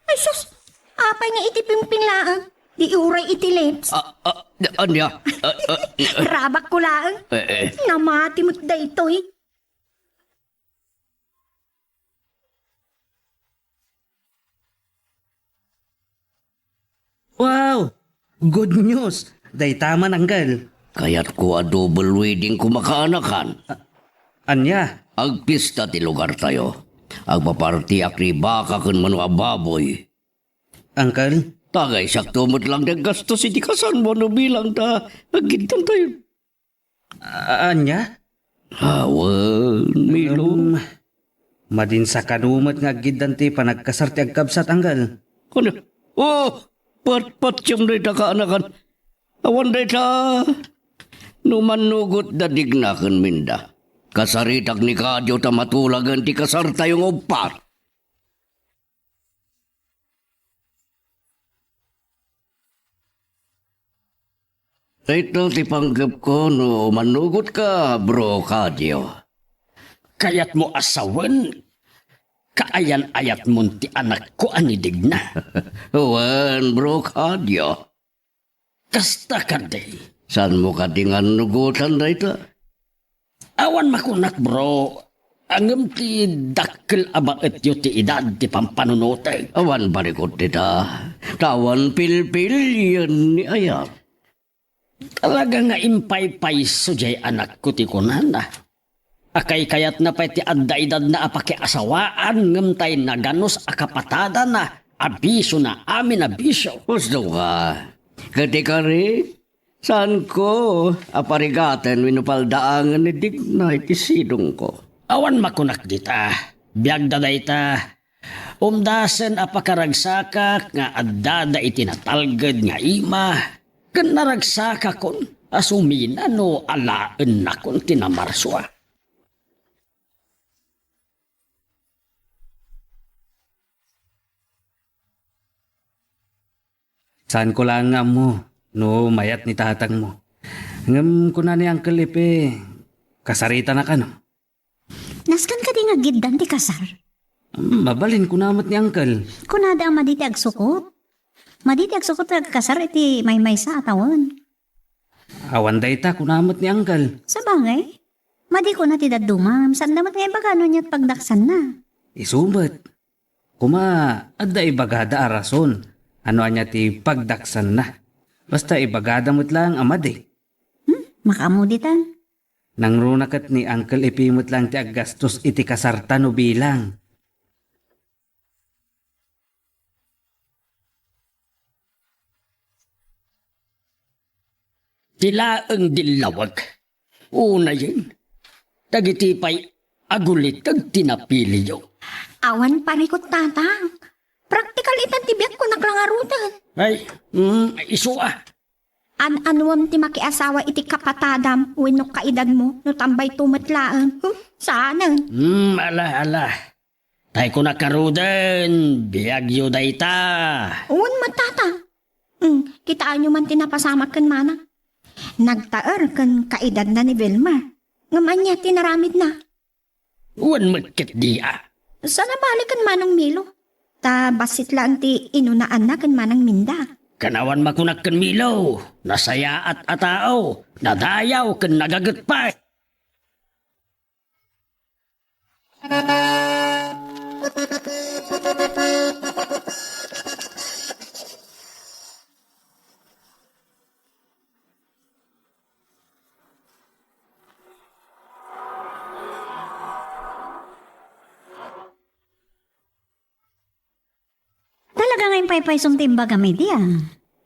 Ay sus, apay nga iti pingping laeng? Di uray iti lips? Ah, ah, ania? Ah, ah, Rabakko laeng. Eh, eh. Namati met daytoy. Wow! Good news! Dayta man, Uncle. Kayatko a double wedding koma kaanakan. A-, ania? Agpista ti lugartayo. Agpapartiak ti baka ken mano a baboy. Uncle? Tagaysakto met lang ti aggastos iti kasanmo no bilang ta aggiddantayo. A-, ania? Awan, Milo. Em, madin sa kano met nga aggiddan ti panagkasar ti agkabsat, Uncle. Ano? Oh, patpatiem dayta kaanakan. Awan dayta. No mannugot da Digna ken Minda, kasaritak ni Kadio ta matulagen ti kasartayo nga uppat. Dayta ti panggepko no mannugotka, Bro Kadio. Kayatmo a sawen, kaayan-ayatmon ti anakko a ni Digna. Wen, Bro Kadio. Kasta kadi. Saanmo kadi nga annugotan dayta? Awan makunak, bro. Ngem ti dakkel a baetyo ti edad ti pampanunotek. Awan barikut dita. Ta awan pilpilien ni ayat. Talaga nga impaypayso jay anakko ti kunana. A kaykayatna pay ti adda idadna a pakiasawaan ngem tay naganus a kapatadana a bisiona amin a bisio. Husto ka. Ket ikari, saanko a parigaten wenno paldaangen ni Digna iti sidongko. Awan makunak dita. Biagda dayta. Umdasen a pakaragsakak nga addada iti natalged nga ima, ken naragsakakon a sumina no alaennakon ti namarsua. Saanko laeng nga ammo no mayat ni tatangmo. Ngem kuna ni Uncle Epe, kasaritan a kano? Nasken kadi nga aggiddan ti kasar? Hmm, mabalin kuna met ni Uncle. Kunada a madi ti agsukot. Madi ti agsukot ti agkasar iti maymaysa a tawen. Awan dayta, kuna met ni Uncle. Sabagay, madi kuna ti dadduma, saan da met nga ibaga no ania ti pagdaksanna. Isu met. Koma, adda ibagada a rason a no ania ti pagdaksanna. Basta ibagada met laeng a madi. Hmm, makaammo ditan. Nangruna ket ni Uncle Epe met laeng ti aggastos iti kasarta no bilang. Ti laeng dillawag. Unayen, dagiti pay aguliteg ti napiliyo. Awan parikut, tatang. Praktikal itan ti biagko, naklangaruten. Ay, mm, isu a. An-anuem ti makiasawa iti kapatadam wenno kaedadmo no tambay to met laeng? Hmm, saanen. Hmm, ala, ala. Tay kunak ngaruden, biagyo dayta. Wen met, tata. Hmm, kitaenyo man ti napasamak ken manang. Nagtaer ken kaedadna ni Vilmar. Ngem ania ti naramidna? Wen met ketdi a. Saan a bali ken Manong Milo. Ta bassit laeng ti inunaanna ken Manang Minda. Ken awan makunak ken Milo, nasayaat a tao, nadayaw ken nagaget pay. Talaga nga impaypaysom ti imbagam idi a.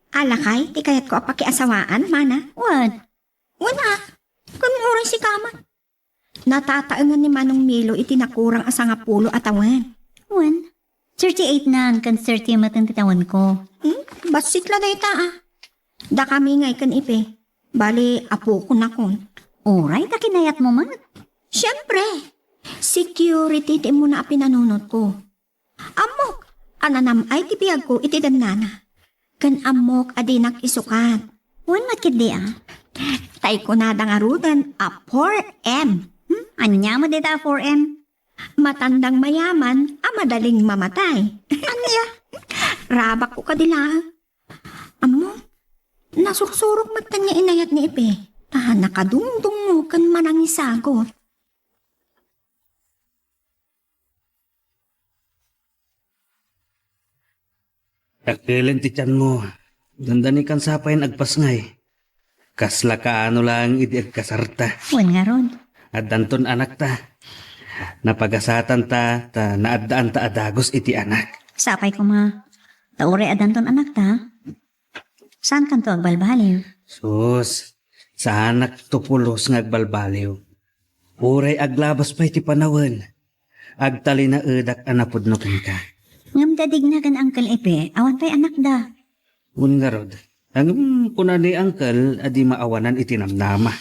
Alakay, ti kayatko a pakiasawaan, mana? Wen. Wen a, ken uray sika man. Natataengen ni Manong Milo iti nakurang a sangapulo a tawen. Wen, thirty-eight nan ken thirty met ti tawenko. Hmm? Bassit la dayta a. Dakami ngay ken Epe. Bali, apokonakon. Uray ta kinayatmo met. Siempre, security ti immuna a pinanunotko. Ammok a nanam-ay ti biagko iti dannana. Ken ammok a dinak isukat. Wen met ketdi a. Tay kunada ngaruden a four M. Hmm? Ania met dayta a four M? Matandang mayaman a madaling mamatay. Ania? Rabakko kadi laeng. Ammok, nasursurok met kaniak nga inayat ni Epe. Ta nakadungdungngo ken manangisagut. Dakkel ti tianmo. Dandani kan sapay nga agpasngay. Kasla kaano laeng idi agkasarta. Wen ngarud. Addanton anakta. Napagasatanta ta naaddaanta a dagus iti anak. Sapay koma. Ta uray addanton anakta, saankanto agbalbaliw? Sus, saanakto pulos nga agbalbaliw. Uray aglabas pay ti panawen, agtalinaedak a napudno kenka. Ngem da Digna ken Uncle Epe, awan pay anakda. Wen ngarud, ngem kuna ni Uncle a di maawanan iti namnama.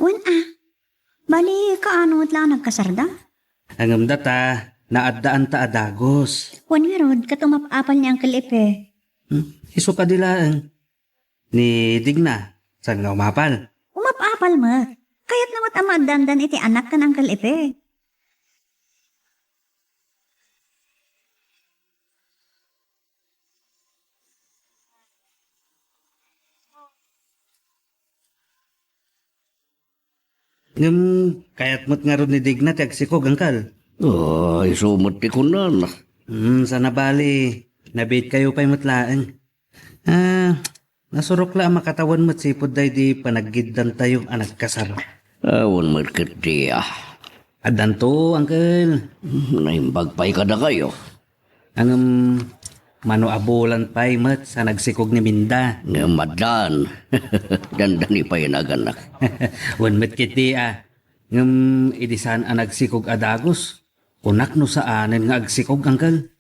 Wen a. Bali, kaano met la a nagkasarda? Ngem data, naaddaanta a dagus. Wen ngarud, ket umap-apal ni Uncle Epe. Hmm? Isu kadi laeng. Ni Digna, saan nga umapal? Umap-apal met. Kayatna met a maaddaandan iti anak ken Uncle Epe. Ngem kayat met ngarud ni Digna ti agsikog, Uncle? Ah, isu met ti kunana. Hmm, saan a bali, nabiitkayo pay met laeng. Ah, nasurok la a makatawen met sipud daydi panaggiddantayo a nagkasar. Awan met ketdi a. Addanto, Uncle. Naimbag pay kadakayo. Ngem, mano a bulan pay met sa nagsikog ni Minda? Ngem addan. Dandani pay naganak. Wen met ketdi a. Ngem, idi saan a nagsikog a dagus, kunak no saanen nga agsikog, Uncle.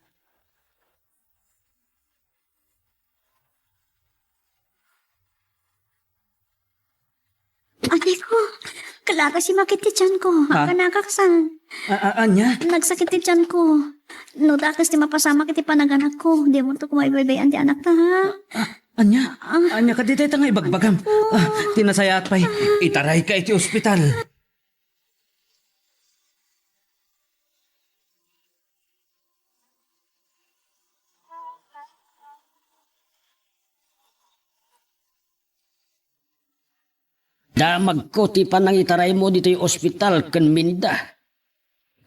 Anay ko, kalakas imakit ti tiyan ko. Ha? Akanakak san? A-, a-, ania? Nagsakit ti tiyan ko. No dakes ti mapasamak iti panaganak ko, dimo to kumaybaybay-an ti anak ta, ha? A-, ania? Ah. Ania kadi dayta nga ibagbagam? Oh. Ah, ti nasayaat pay, itarayka iti ospital. Damagko ti panangitaraymo ditoy ospital ken Minda.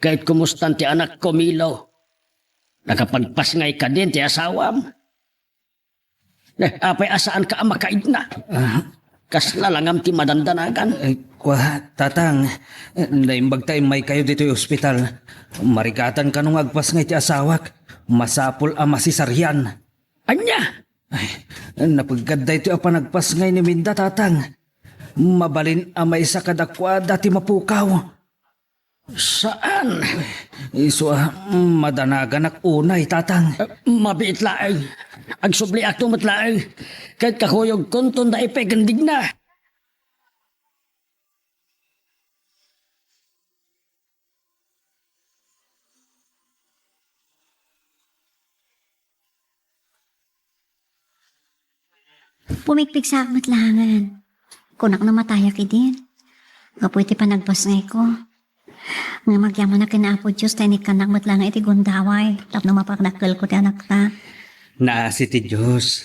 Ket kumustan ti anakko, Milo? Nakapagpasngay kadin ti asawam? Eh, apay a saanka a makaigna? Ah. Kasla langam ti madandanagan. Eh, kua, Tatang, eh, naimbag ta immaykayo ditoy ospital. Marigatan kano nga agpasngay ti asawak. Masapul a masisarian. Ania? Ay, napeggad daytoy a panagpasngay ni Minda, Tatang. Mabalin a maysa kadakuada ti mapukaw. Saan? Isu a madanaganak unay, Tatang. Eh, mabiit laeng. Agsubliakto met laeng. Ket kakuyogkonton da ipay ken digna. Pumigpigsaak met laengen. Kunak no matayak idin. Gapu iti panagpasngayko. Ngem agyamanak ken Apo Dios ta inikkannak met laengen iti gundaway tapno mapakdakkelko ti anakta. Naasi ti Dios.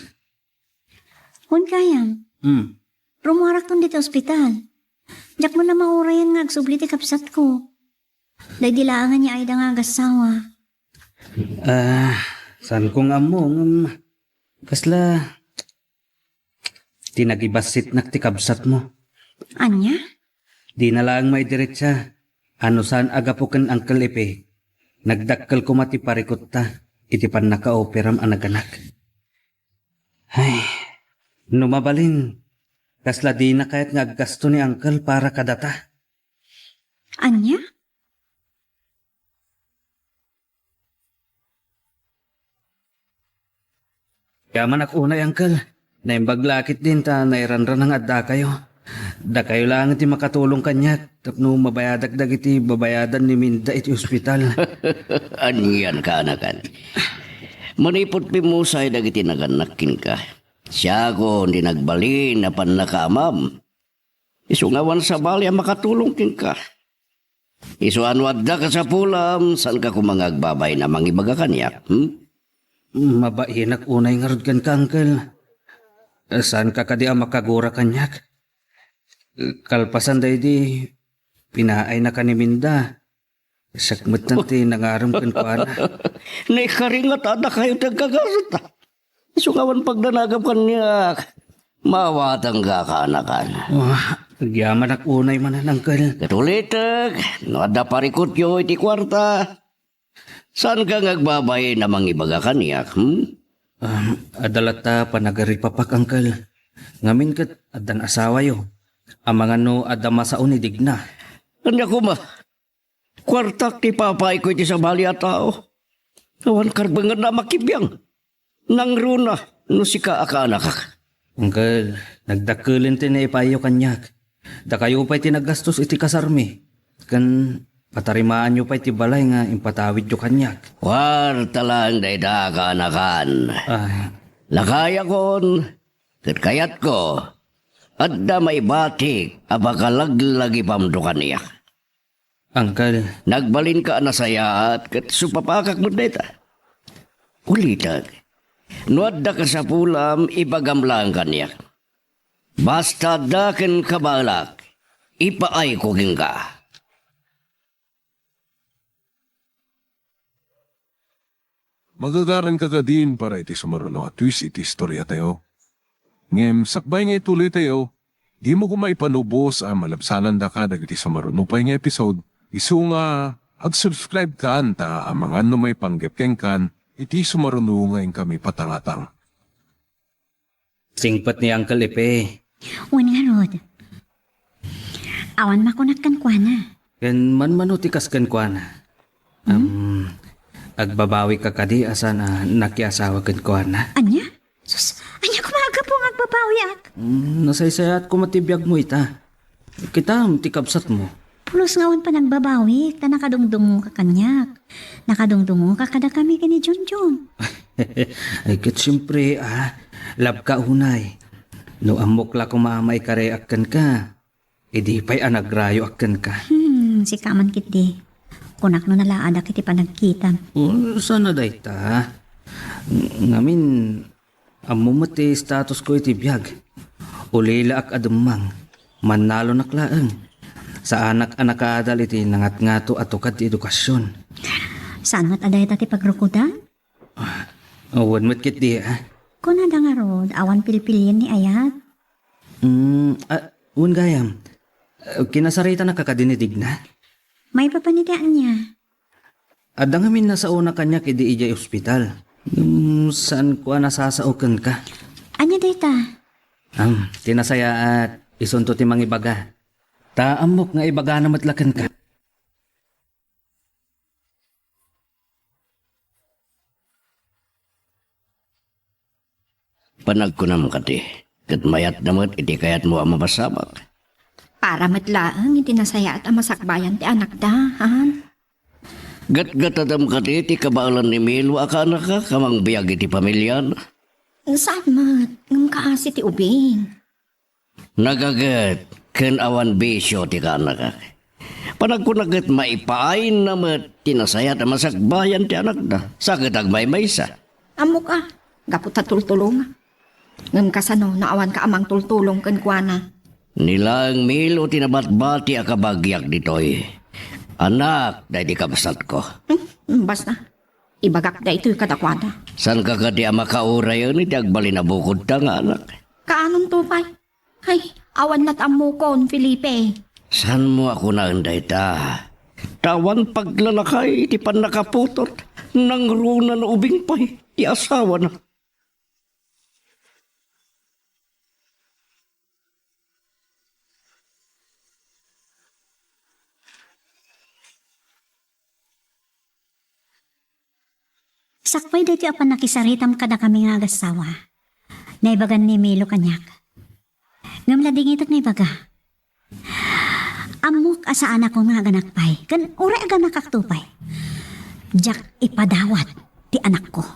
Wen gayam. Hmm. Rummuarakton ditoy ospital. Diak met la maurayan nga agsubli ti kabsatko. Daydi laengen ni Aida nga agassawa. Ah, saanko nga ammo, ngem kasla ti nagibassitnak ti kabsatmo. Ania? Dina laeng maidiretsa. Ano saan a gapu ken Uncle Epe, nagdakkel koma ti parikutta iti pannakaoperam a naganak. Ay, no mabalin, kasla dina kayat nga aggasto ni Uncle para kadata. Ania? Yamanak unay, Uncle. Naimbag la ketdin ta nairanran nga addakayo. Dakayo laeng ti makatulong kaniak tapno mabayadak dagiti babayadan ni Minda iti ospital. Anian, kaanakan? Manipud pimmusay dagiti nagannak kenka, siakon ti nagbalin a pannakaamam. Isu nga awan sabali a makatulong kenka. Isu a no adda kasapulam, saanka koma nga agbabain a mangibaga kaniak, hmm? Mabainak unay ngarud kenka, Uncle. Saanka kadi a makagura kaniak? Kalpasan daydi, pinaayna ka ni Minda. Siak met ti nangarem kenkuana. Naikari nga ta dakayo ti agkagarata. Isu nga awan pagdanagam kaniak. Maawatangka, kaanakan. Wah, agyamanak unay manen, Uncle. Ket ulitek, no adda parikutyo iti kuarta, saanka nga agbabain a mangibaga kaniak, hmm? Um, adda latta panagaripapak, Uncle. Ngamin ket addan asawayo. Amangan no adda masao ni digna. Ania koma? Kuartak ti ipapaayko iti sabali a tao. Awan karbengenna a makibiang. Nangruna no sika a kaanakak. Uncle, nagdakkel ti naipaayyo kaniak. Dakayo pay ti naggastos iti kasarmi. Ken patarimaanyo pay ti balay nga impatawidyo kaniak. Kuarta laeng dayta, kaanakan. Ay. Lakayakon, ket kayatko, adda maibatik a pakalaglagipamto kaniak. Uncle. Nagbalinka a nasayaat ket supapakak met dayta. Ulitek, no adda kasapulam, ibagam laeng kaniak. Basta adda ken kabaelak, ipaayko kenka. Magagaranka kadin para iti sumaruno a twist iti istoriatayo. Ngem sakbay nga ituloytayo, dimo koma ipanubos a malabsanandaka dagiti sumaruno pay nga episode Isu nga, ag-subscribe kan ta amangan no maipanggep kenkan iti sumaruno nga inkami patangatang. Singpet ni Uncle Epe. Wen ngarud. Awan makunak kenkuana. Ken manmano ti kas kenkuana? Hmm? Am, agbabawika kadi a saan a nakiasawa kenkuana? Ania? Sus, ania koma a gapu nga agbabawiak? Mm, nasaysayaat koma ti biagmo ita. Kitam ti kabsatmo. Pulos nga awan panagbabawik, ta nakadungdungoka kaniak. Nakadungdungoka kadakami ken ni Junjun. Ay, ket siempre, ah, labka unay. No ammok la koma a maikareak kenka, idi pay a nagrayoak kenka. Hmm, sika man ketdi. Kunak no nalaadak iti panagkitam. Oh, saan a dayta? Ng-, ngamin, ammo met ti statusko iti biag. Ulilaak a demmang. Mannalonak laeng. Saanak a nakaadal iti nangatngato a tukad ti edukasyon. Saan met a dayta ti pagrukodan? Ah, wen met ketdi, ah. Kunada ngarud, awan pilpilien ni ayat? Mm, ah, wen gayam. Ah, kinasaritanaka kadi ni Digna? Maipapan iti ania? Adda ngamin nasaona kaniak idi idiay ospital. Ngem saanko a nasasao kenka. Ania dayta? Am, ti nasayaat, isunto ti mangibaga. Ta ammok nga ibagana met la kenka. Panagkunam kadi, ket mayatna met iti kayatmo a mapasamak. Para met laeng iti nasayaat a masakbayan ti anakda, han? Gatgatadam kadi ti kabaelan ni Milo a kaanakak a mangbiag iti pamiliana? Saan met, ngem kaasi ti ubing. Nagaget ken awan bisio ti kaanakak. Panagkunak ket maipaayna met ti nasayaat a masakbayan ti anakda, sa ket agmaymaysa. Ammok a, gapu ta tultulongak. Ngem kasano no awanka a mangtultulong kenkuana? Ni laeng Milo ti nabatbati a kabagiak ditoy. Anak daydi kabsatko. Hmm, basta. Ibagak daytoy kadakuada. Saanka kadi a makaurayen iti agbalin a bukodta nga anak? Kaanonto pay? Ay, awan lat ammokon, Felipe. Saanmo a kunaen dayta? Ta awan paglalakay iti pannakaputot, nangruna no ubing pay ti asawana. Sakbay daytoy a pannakisaritam kadakami nga agassawa, naibagan ni Milo kaniak. Ngem ladingitek nga ibaga, ammok a saanakon nga aganak pay, ken uray aganakakto pay, diak ipadawat ti anakko.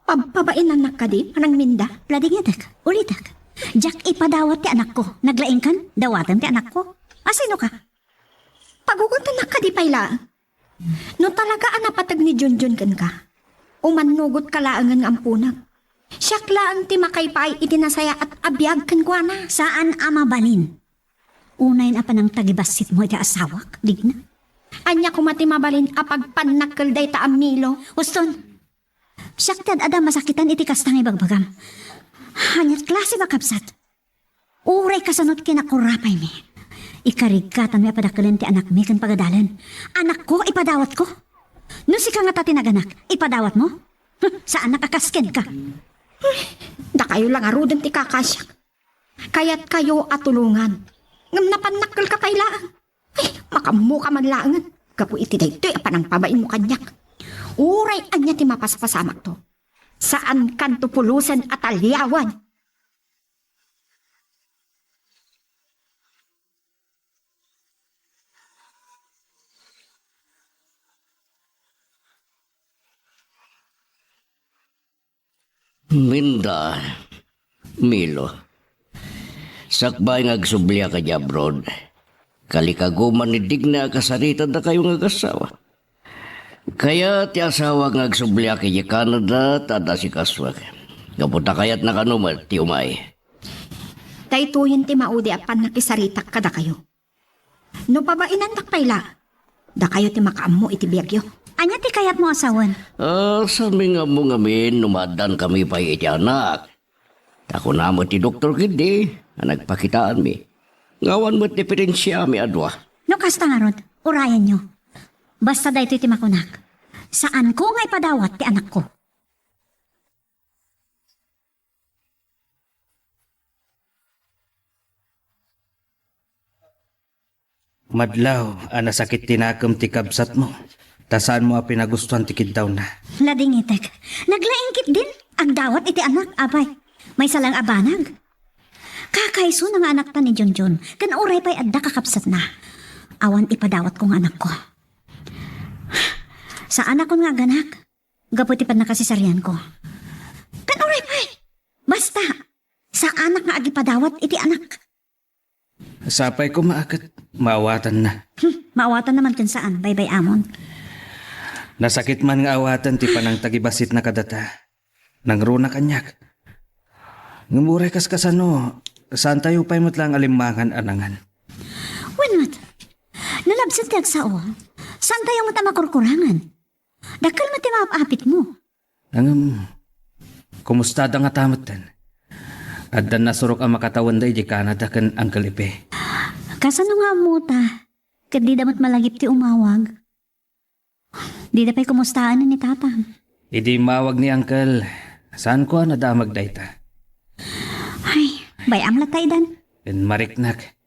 Pab-, pabainannak kadi, Manang Minda? Ladingitek, ulitek. Diak ipadawat ti anakko. Naglaingkan, dawatem ti anakko. Asinoka? Pagugotannak kadi pay laeng. No talaga a napateg ni Junjun kenka, umannugotka laengen nga amponak. Siak laeng ti makaipaay iti nasayaat a biag kenkuana. Saan a mabalin. Unay a panangtagibassitmo iti asawak, Digna. Ania koma ti mabalin a pagpannakkel dayta a Milo? Uston, siak ti ad-ada masakitan iti kasta nga ibagbagam. Aniat klase a kabsat? Uray kasano ti kinakurapaymi, ikarigkatanmi a padakkelen ti anakmi ken pagadalen. Anakko, ipadawatko? No sika ngata ti naganak, ipadawatmo? Hm, saanak a kas kenka. Dakayo la ngaruden ti kakasiak. Kayatkayo a tulongan. Ngem napannakkelka pay laeng. Ay, makaammoka man laengen gapu iti daytoy a panangpabainmo kaniak. Uray ania ti mapaspasamakto, saankanto pulosen a taliawen. Minda, Milo, sakbay nga agsubliak idiay abroad, kalikaguman ni Digna a kasaritan dakayo nga agassawa. Kayat ti asawak nga agsubliak idiay Canada ta adda sikasuak. Gapu ta kayatna kano met ti umay. Daytoyen ti maudi a pannakisaritak kadakayo. No pabainannak pay la, dakayo ti makaammo iti biagyo. Ania ti kayatmo a sawen? Ah, saanmi nga ammo ngamin no maaddankami pay iti anak. Ta kuna met ti doktor ketdi a nagpakitaanmi nga awan met diferensiami a dua. No kasta ngarud, urayenyo. Basta daytoy ti makunak. Saanko nga ipadawat ti anakko. Madlaw a nasakit ti nakem ti kabsatmo, ta saanmo a pinagustuan ti kiddawna. Ladingitek. Naglaing ketdin, agdawat iti anak, apay. Maysa lang a banag. Kakaisuna nga anakta ni Junjun, ken uray pay adda kakabsatna. Awan ipadawatko nga anakko. Saanakon nga aganak, gapu iti pannakasesarianko. Ken uray pay, basta, saanak nga agipadawat iti anak. Sapay koma ket maawatanna. Hmm, maawatanna man ken saan, baybay-amon. Nasakit man nga awaten ti panangtagibasitna kadata. Nangruna kaniak. Ngem uray kaskasano, saantayo pay met laeng a limmangan a nangan. Wen met, no labset ti agsao, saantayo met a makurkurangan. Dakkel met ti maap-apitmo. Ngem, kumustada ngata metten? Addan nasurok a makatawenda idiay Canada ken Uncle Ipe. Kasano nga ammota? Ket dida met malagip ti umawag. Dida pay kumustaen ni Tatang. Idi immawag ni Uncle, saanko a nadamag dayta. Ay, bay-am latta idan. Ken mariknak.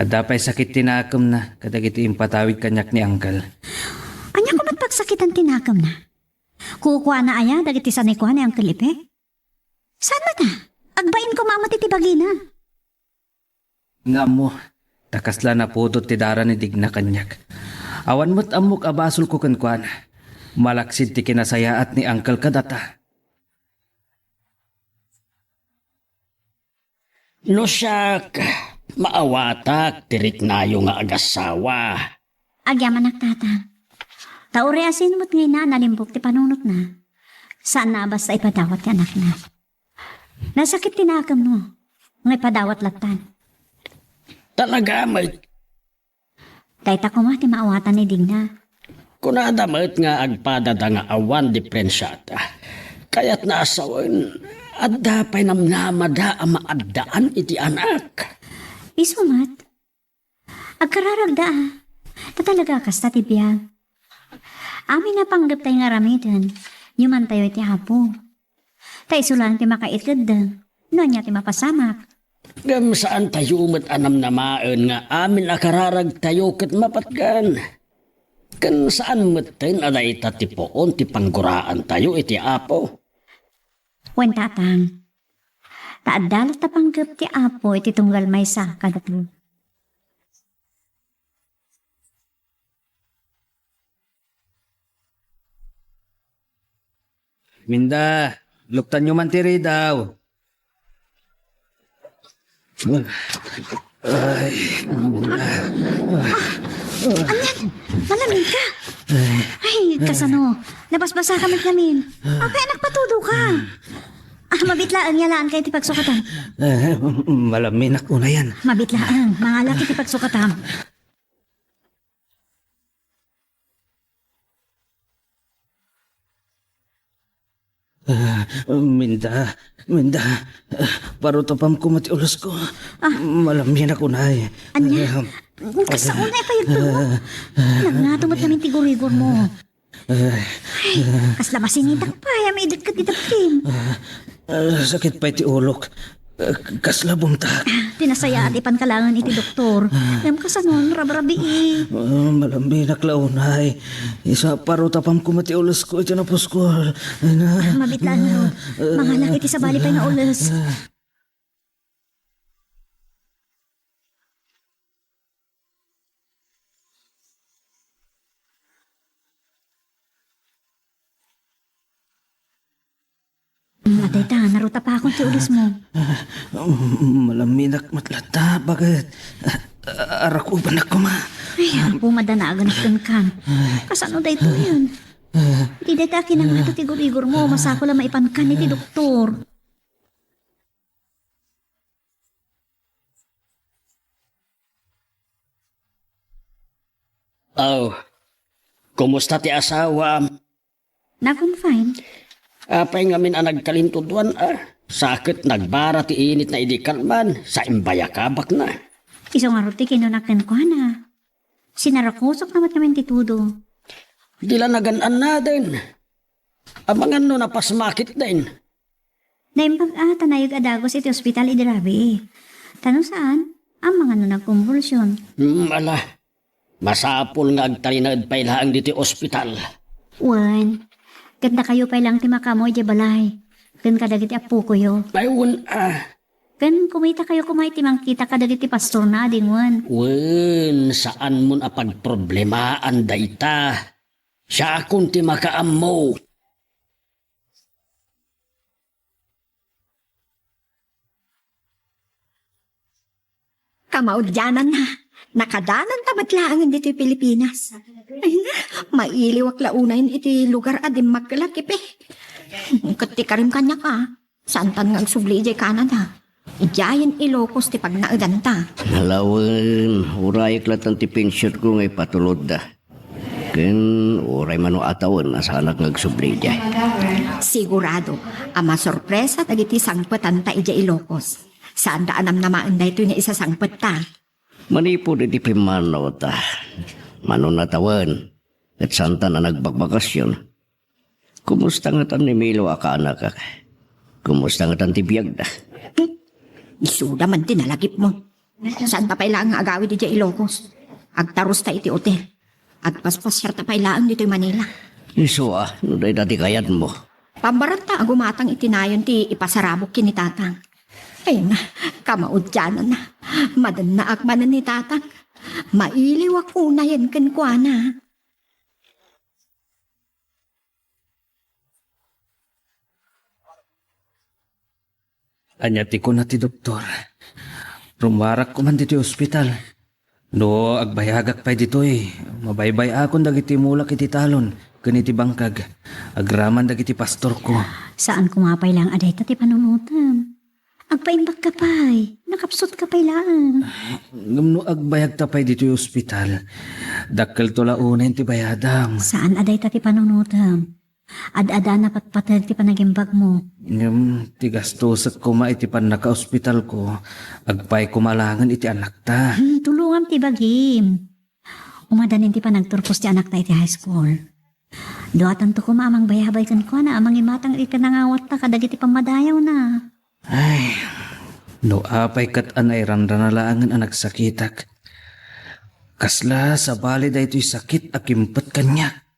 Adda pay sakit ti nakemna kadagiti impatawid kaniak ni Uncle. Ania koma ti pagsakitan ti nakemna? Kukuana aya dagiti sanikua ni Uncle Ipe? Saan met a? Agbain koma met iti bagina. Nga ammo, ta kasla napudot ti dara ni Digna kaniak. Awan met ammok a basolko kenkuana. Malaksid ti kinasayaat ni Uncle kadata. No siak, maawatak ti riknayo nga agassawa. Agyamanak, Tatang. Ta uray a sino met nga ina a nalimbuk ti panunotna, saanna a basta ipadawat ti anakna. Nasakit ti nakemmo, nga ipadawat lattan. Talaga met. Dayta koma ti maawatan ni Digna. Kunada met nga agpadada nga awan diperensiada. Kayatna a sawen, adda pay namnamada a maaddaan iti anak. Isu met. Agkararagda a. Ta talaga a kasta ti biag. Amin a panggeptay nga aramiden, yumantayo iti Apo. Ta isu laeng ti makaitedda, no ania ti mapasamak. Ngem saantayo met a namnamaen nga amin a kararagtayo ket mapatgan. Ken saan metten a dayta ti puon ti pangguraantayo iti Apo. Wen, Tatang, ta adda latta panggep ti Apo iti tunggal maysa kadatayo. Minda, luktanyo man ti ridaw. Ay. Anian? Malamig ka? Ay, kasano? Nabasbasa ka met ngamin. Apay a nagpatudo ka? Ah, mabit laeng, yalaan ka iti pagsukatan. Eh, malaminak unayan. Mabit laeng, mangalak iti pagsukatam. Ah, Minda, Minda, ah, parutapam koma ti ulosko. Ah. Malaminak unay. Ania? Ah, kasano nga ipayagto? Ah, ah, Nagnato met ngamin ti gurigor mo. Ah, Ay, kasla masinitak pay a maidekket ti daptim. Ah, sakit pay ti ulok. Ah, kasla bumtak. Ah, ti nasayaat, ipanka laengen iti doktor. Ngem kasano, rabrabii. Ah, malambinak la unay. Isu a parutapam koma ti ulosko iti napuskol. Ay na. Ah, mabit laeng ngarud. Mangalak iti sabali pay nga ules. Dayta, narutapakon ti ules mo. Malaminak met latta, baket arakubanak koma. Ay, Apo, madanagan kenka. Kasano daytoyen? Iti dayta a kinangato ti gurigor mo, masapul a maipankan iti doktor. Oh, kumusta ti asawam? Nagunfine. Apay ngamin a nagkalintuduan a? Sa ket nagbara ti initna idi kalman, sa imbayakabakna. Isu ngarud ti kinuna kenkuana. Sinarakusok na met ngamin ti tudo. Di la nagan-annaden. Amangan no napasmakitden. Naimbag a ta naayeg a dagus iti ospital idi rabii. Ta no saan, amangan no nagkonbulsion. Hmm, ala. Masapul nga agtalinaed pay laeng ditoy ospital. Wen, ket dakayo pay laeng ti makaammo idiay balay. Ken kadagiti appokoyo. Ay, wen, ah. Ken kumitakayo koma iti mangkita kadagiti pastorna a dingwen. Wen, saanmon a pagproblemaan dayta. Siakon ti makaammo. Kamaudiananna, nakadananta met laengen ditoy Pilipinas. Ay na, mailiwak la unayen iti lugar a dimmakkelak, ipe. Ket ti karim kaniak, a, saantan nga agsubli idiay Canada. Idiayen Ilocos ti pagnaedanta. Ala wen, urayek latan ti pensionko nga ipatulodda. Ken uray mano a tawen a saanak nga agsubli idiay. Sigurado a masorpresa dagiti sangpetanta idiay Ilocos. Saanda a namnamaen daytoy nga isasangpetta. Manipud iti pimmanawta, mano a tawen, ket saantan a nagbakbakasyon. Kumusta ngatan ni Milo a kaanakak? Kumusta ngatan ti biagda? Hmm? Isuda man ti nalagipmo. Saanta pay laeng nga agawid idiay Ilocos. Agtarusta iti otel. Agpaspasiarta pay laeng ditoy Manila. Isu a, no dayta ti kayatmo. Pambaratta a gumatang iti nayon ti ipasarabok ken ni Tatang. Ay na, kamaudiananna. Madennaak manen ni Tatang. Mailiwak unayen kenkuana. Ania ti kuna ti doktor? Rummuarak koman ditoy ospital. No agbayagak pay ditoy, mabaybay-akon dagiti mulak iti talon ken iti bangkag, agraman dagiti pastorko. Saan koma pay laeng a dayta ti panunotem. Agpaimbagka pay, nakapsutka pay laeng. Ngem no agbayagta pay ditoy ospital, dakkelto la unayen ti bayadam. Saan a dayta ti panunotem. Ad-adda a napatpateg ti panagimbagmo. Ngem ti gastosek koma iti pannakaospitalko, agpay koma laengen iti anakta. Hmm, tulongam ti bagim. Umadanin ti panagturpos ti anakta iti high school. Duatanto koma a mangbayabay kenkuana a mangimatang iti nangawatta kadagiti pammadayawna. Ay, no apay ket a nairanrana laengen a nagsakitak. Kasla sabali daytoy sakit a kimpet kaniak.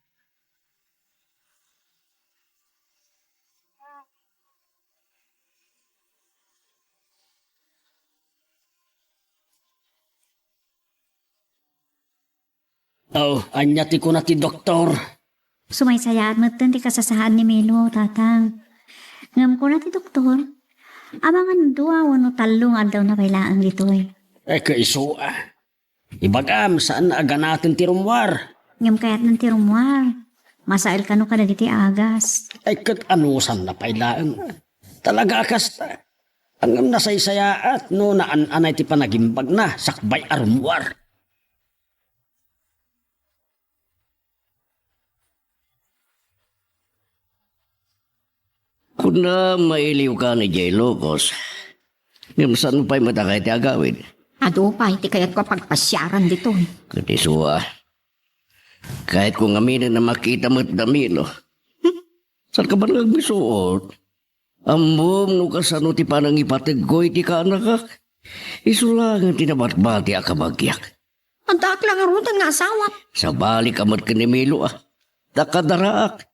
Oh, ania ti kuna ti doktor? Sumaysayaat metten ti kasasaan ni Milo, Tatang. Ngem kuna ti doktor, amangan dua wenno tallo nga addawna pay laeng ditoy. Eh, kaiso, ah. Ibagam, saan a ganaten ti rummuar. Ngem kayatnan ti rummuar. Masael kano kadagiti agas. Ay, ket anusanna pay laeng. Talaga a kasta. Ngem nasaysayaat no naan-anay ti panagimbagna sakbay a rummuar. Kuna mailiwka idiay Ilocos. Ngem saan pay met a kayat ti agawid? Adu pay ti kayatko a pagpasiaran ditoy. Ket isu a. Kayatko ngaminen a makita met da Milo. Hmm? Saanka man nga agmisuot? Ammom no kasano ti panangipategko iti kaanakak? Isu laengen ti nabatbati a kabagiak. Addaak la ngaruden nga asawa. Sabali ka met ken ni Milo a. Ta kadaraak.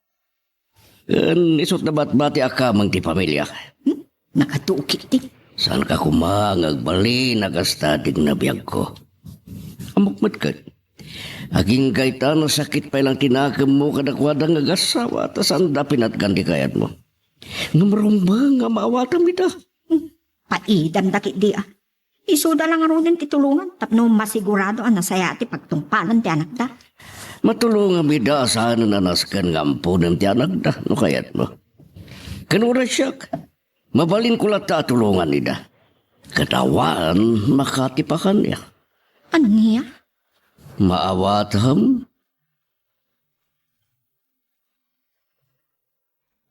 Ken isut nabatbati a kameng ti pamiliak. Hmm? Nakadukit ti. Saanka koma nga agbalin a kasta ti agnabiagko? Ammok met ket. Agingga ita, nasakit pay lang ti nakemmo kadakuada nga agasawa, ta saanda pinatgan ti kayatmo. Ngem rumbeng nga maawatam ita. Hmm. Paidam dagiti a. Isuda la ngaruden ti tulongan tapno masigurado a nasayaat ti pagtungpalan ti anakda. Matulongam ida a saanen a nasken nga amponen ti anakda no kayatmo. Ken uray siak, mabalinko latta a tulongan ida. Ket awan makatipakanna. Ania? Maawatam.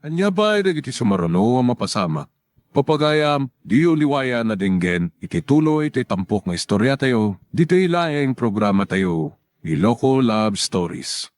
Ania pay dagiti sumaruno a mapasamak? Papagayam, diyo liwayan a denggen iti tuloy ti tampok nga istoriatayo ditoy laeng programatayo, Iloko Love Stories.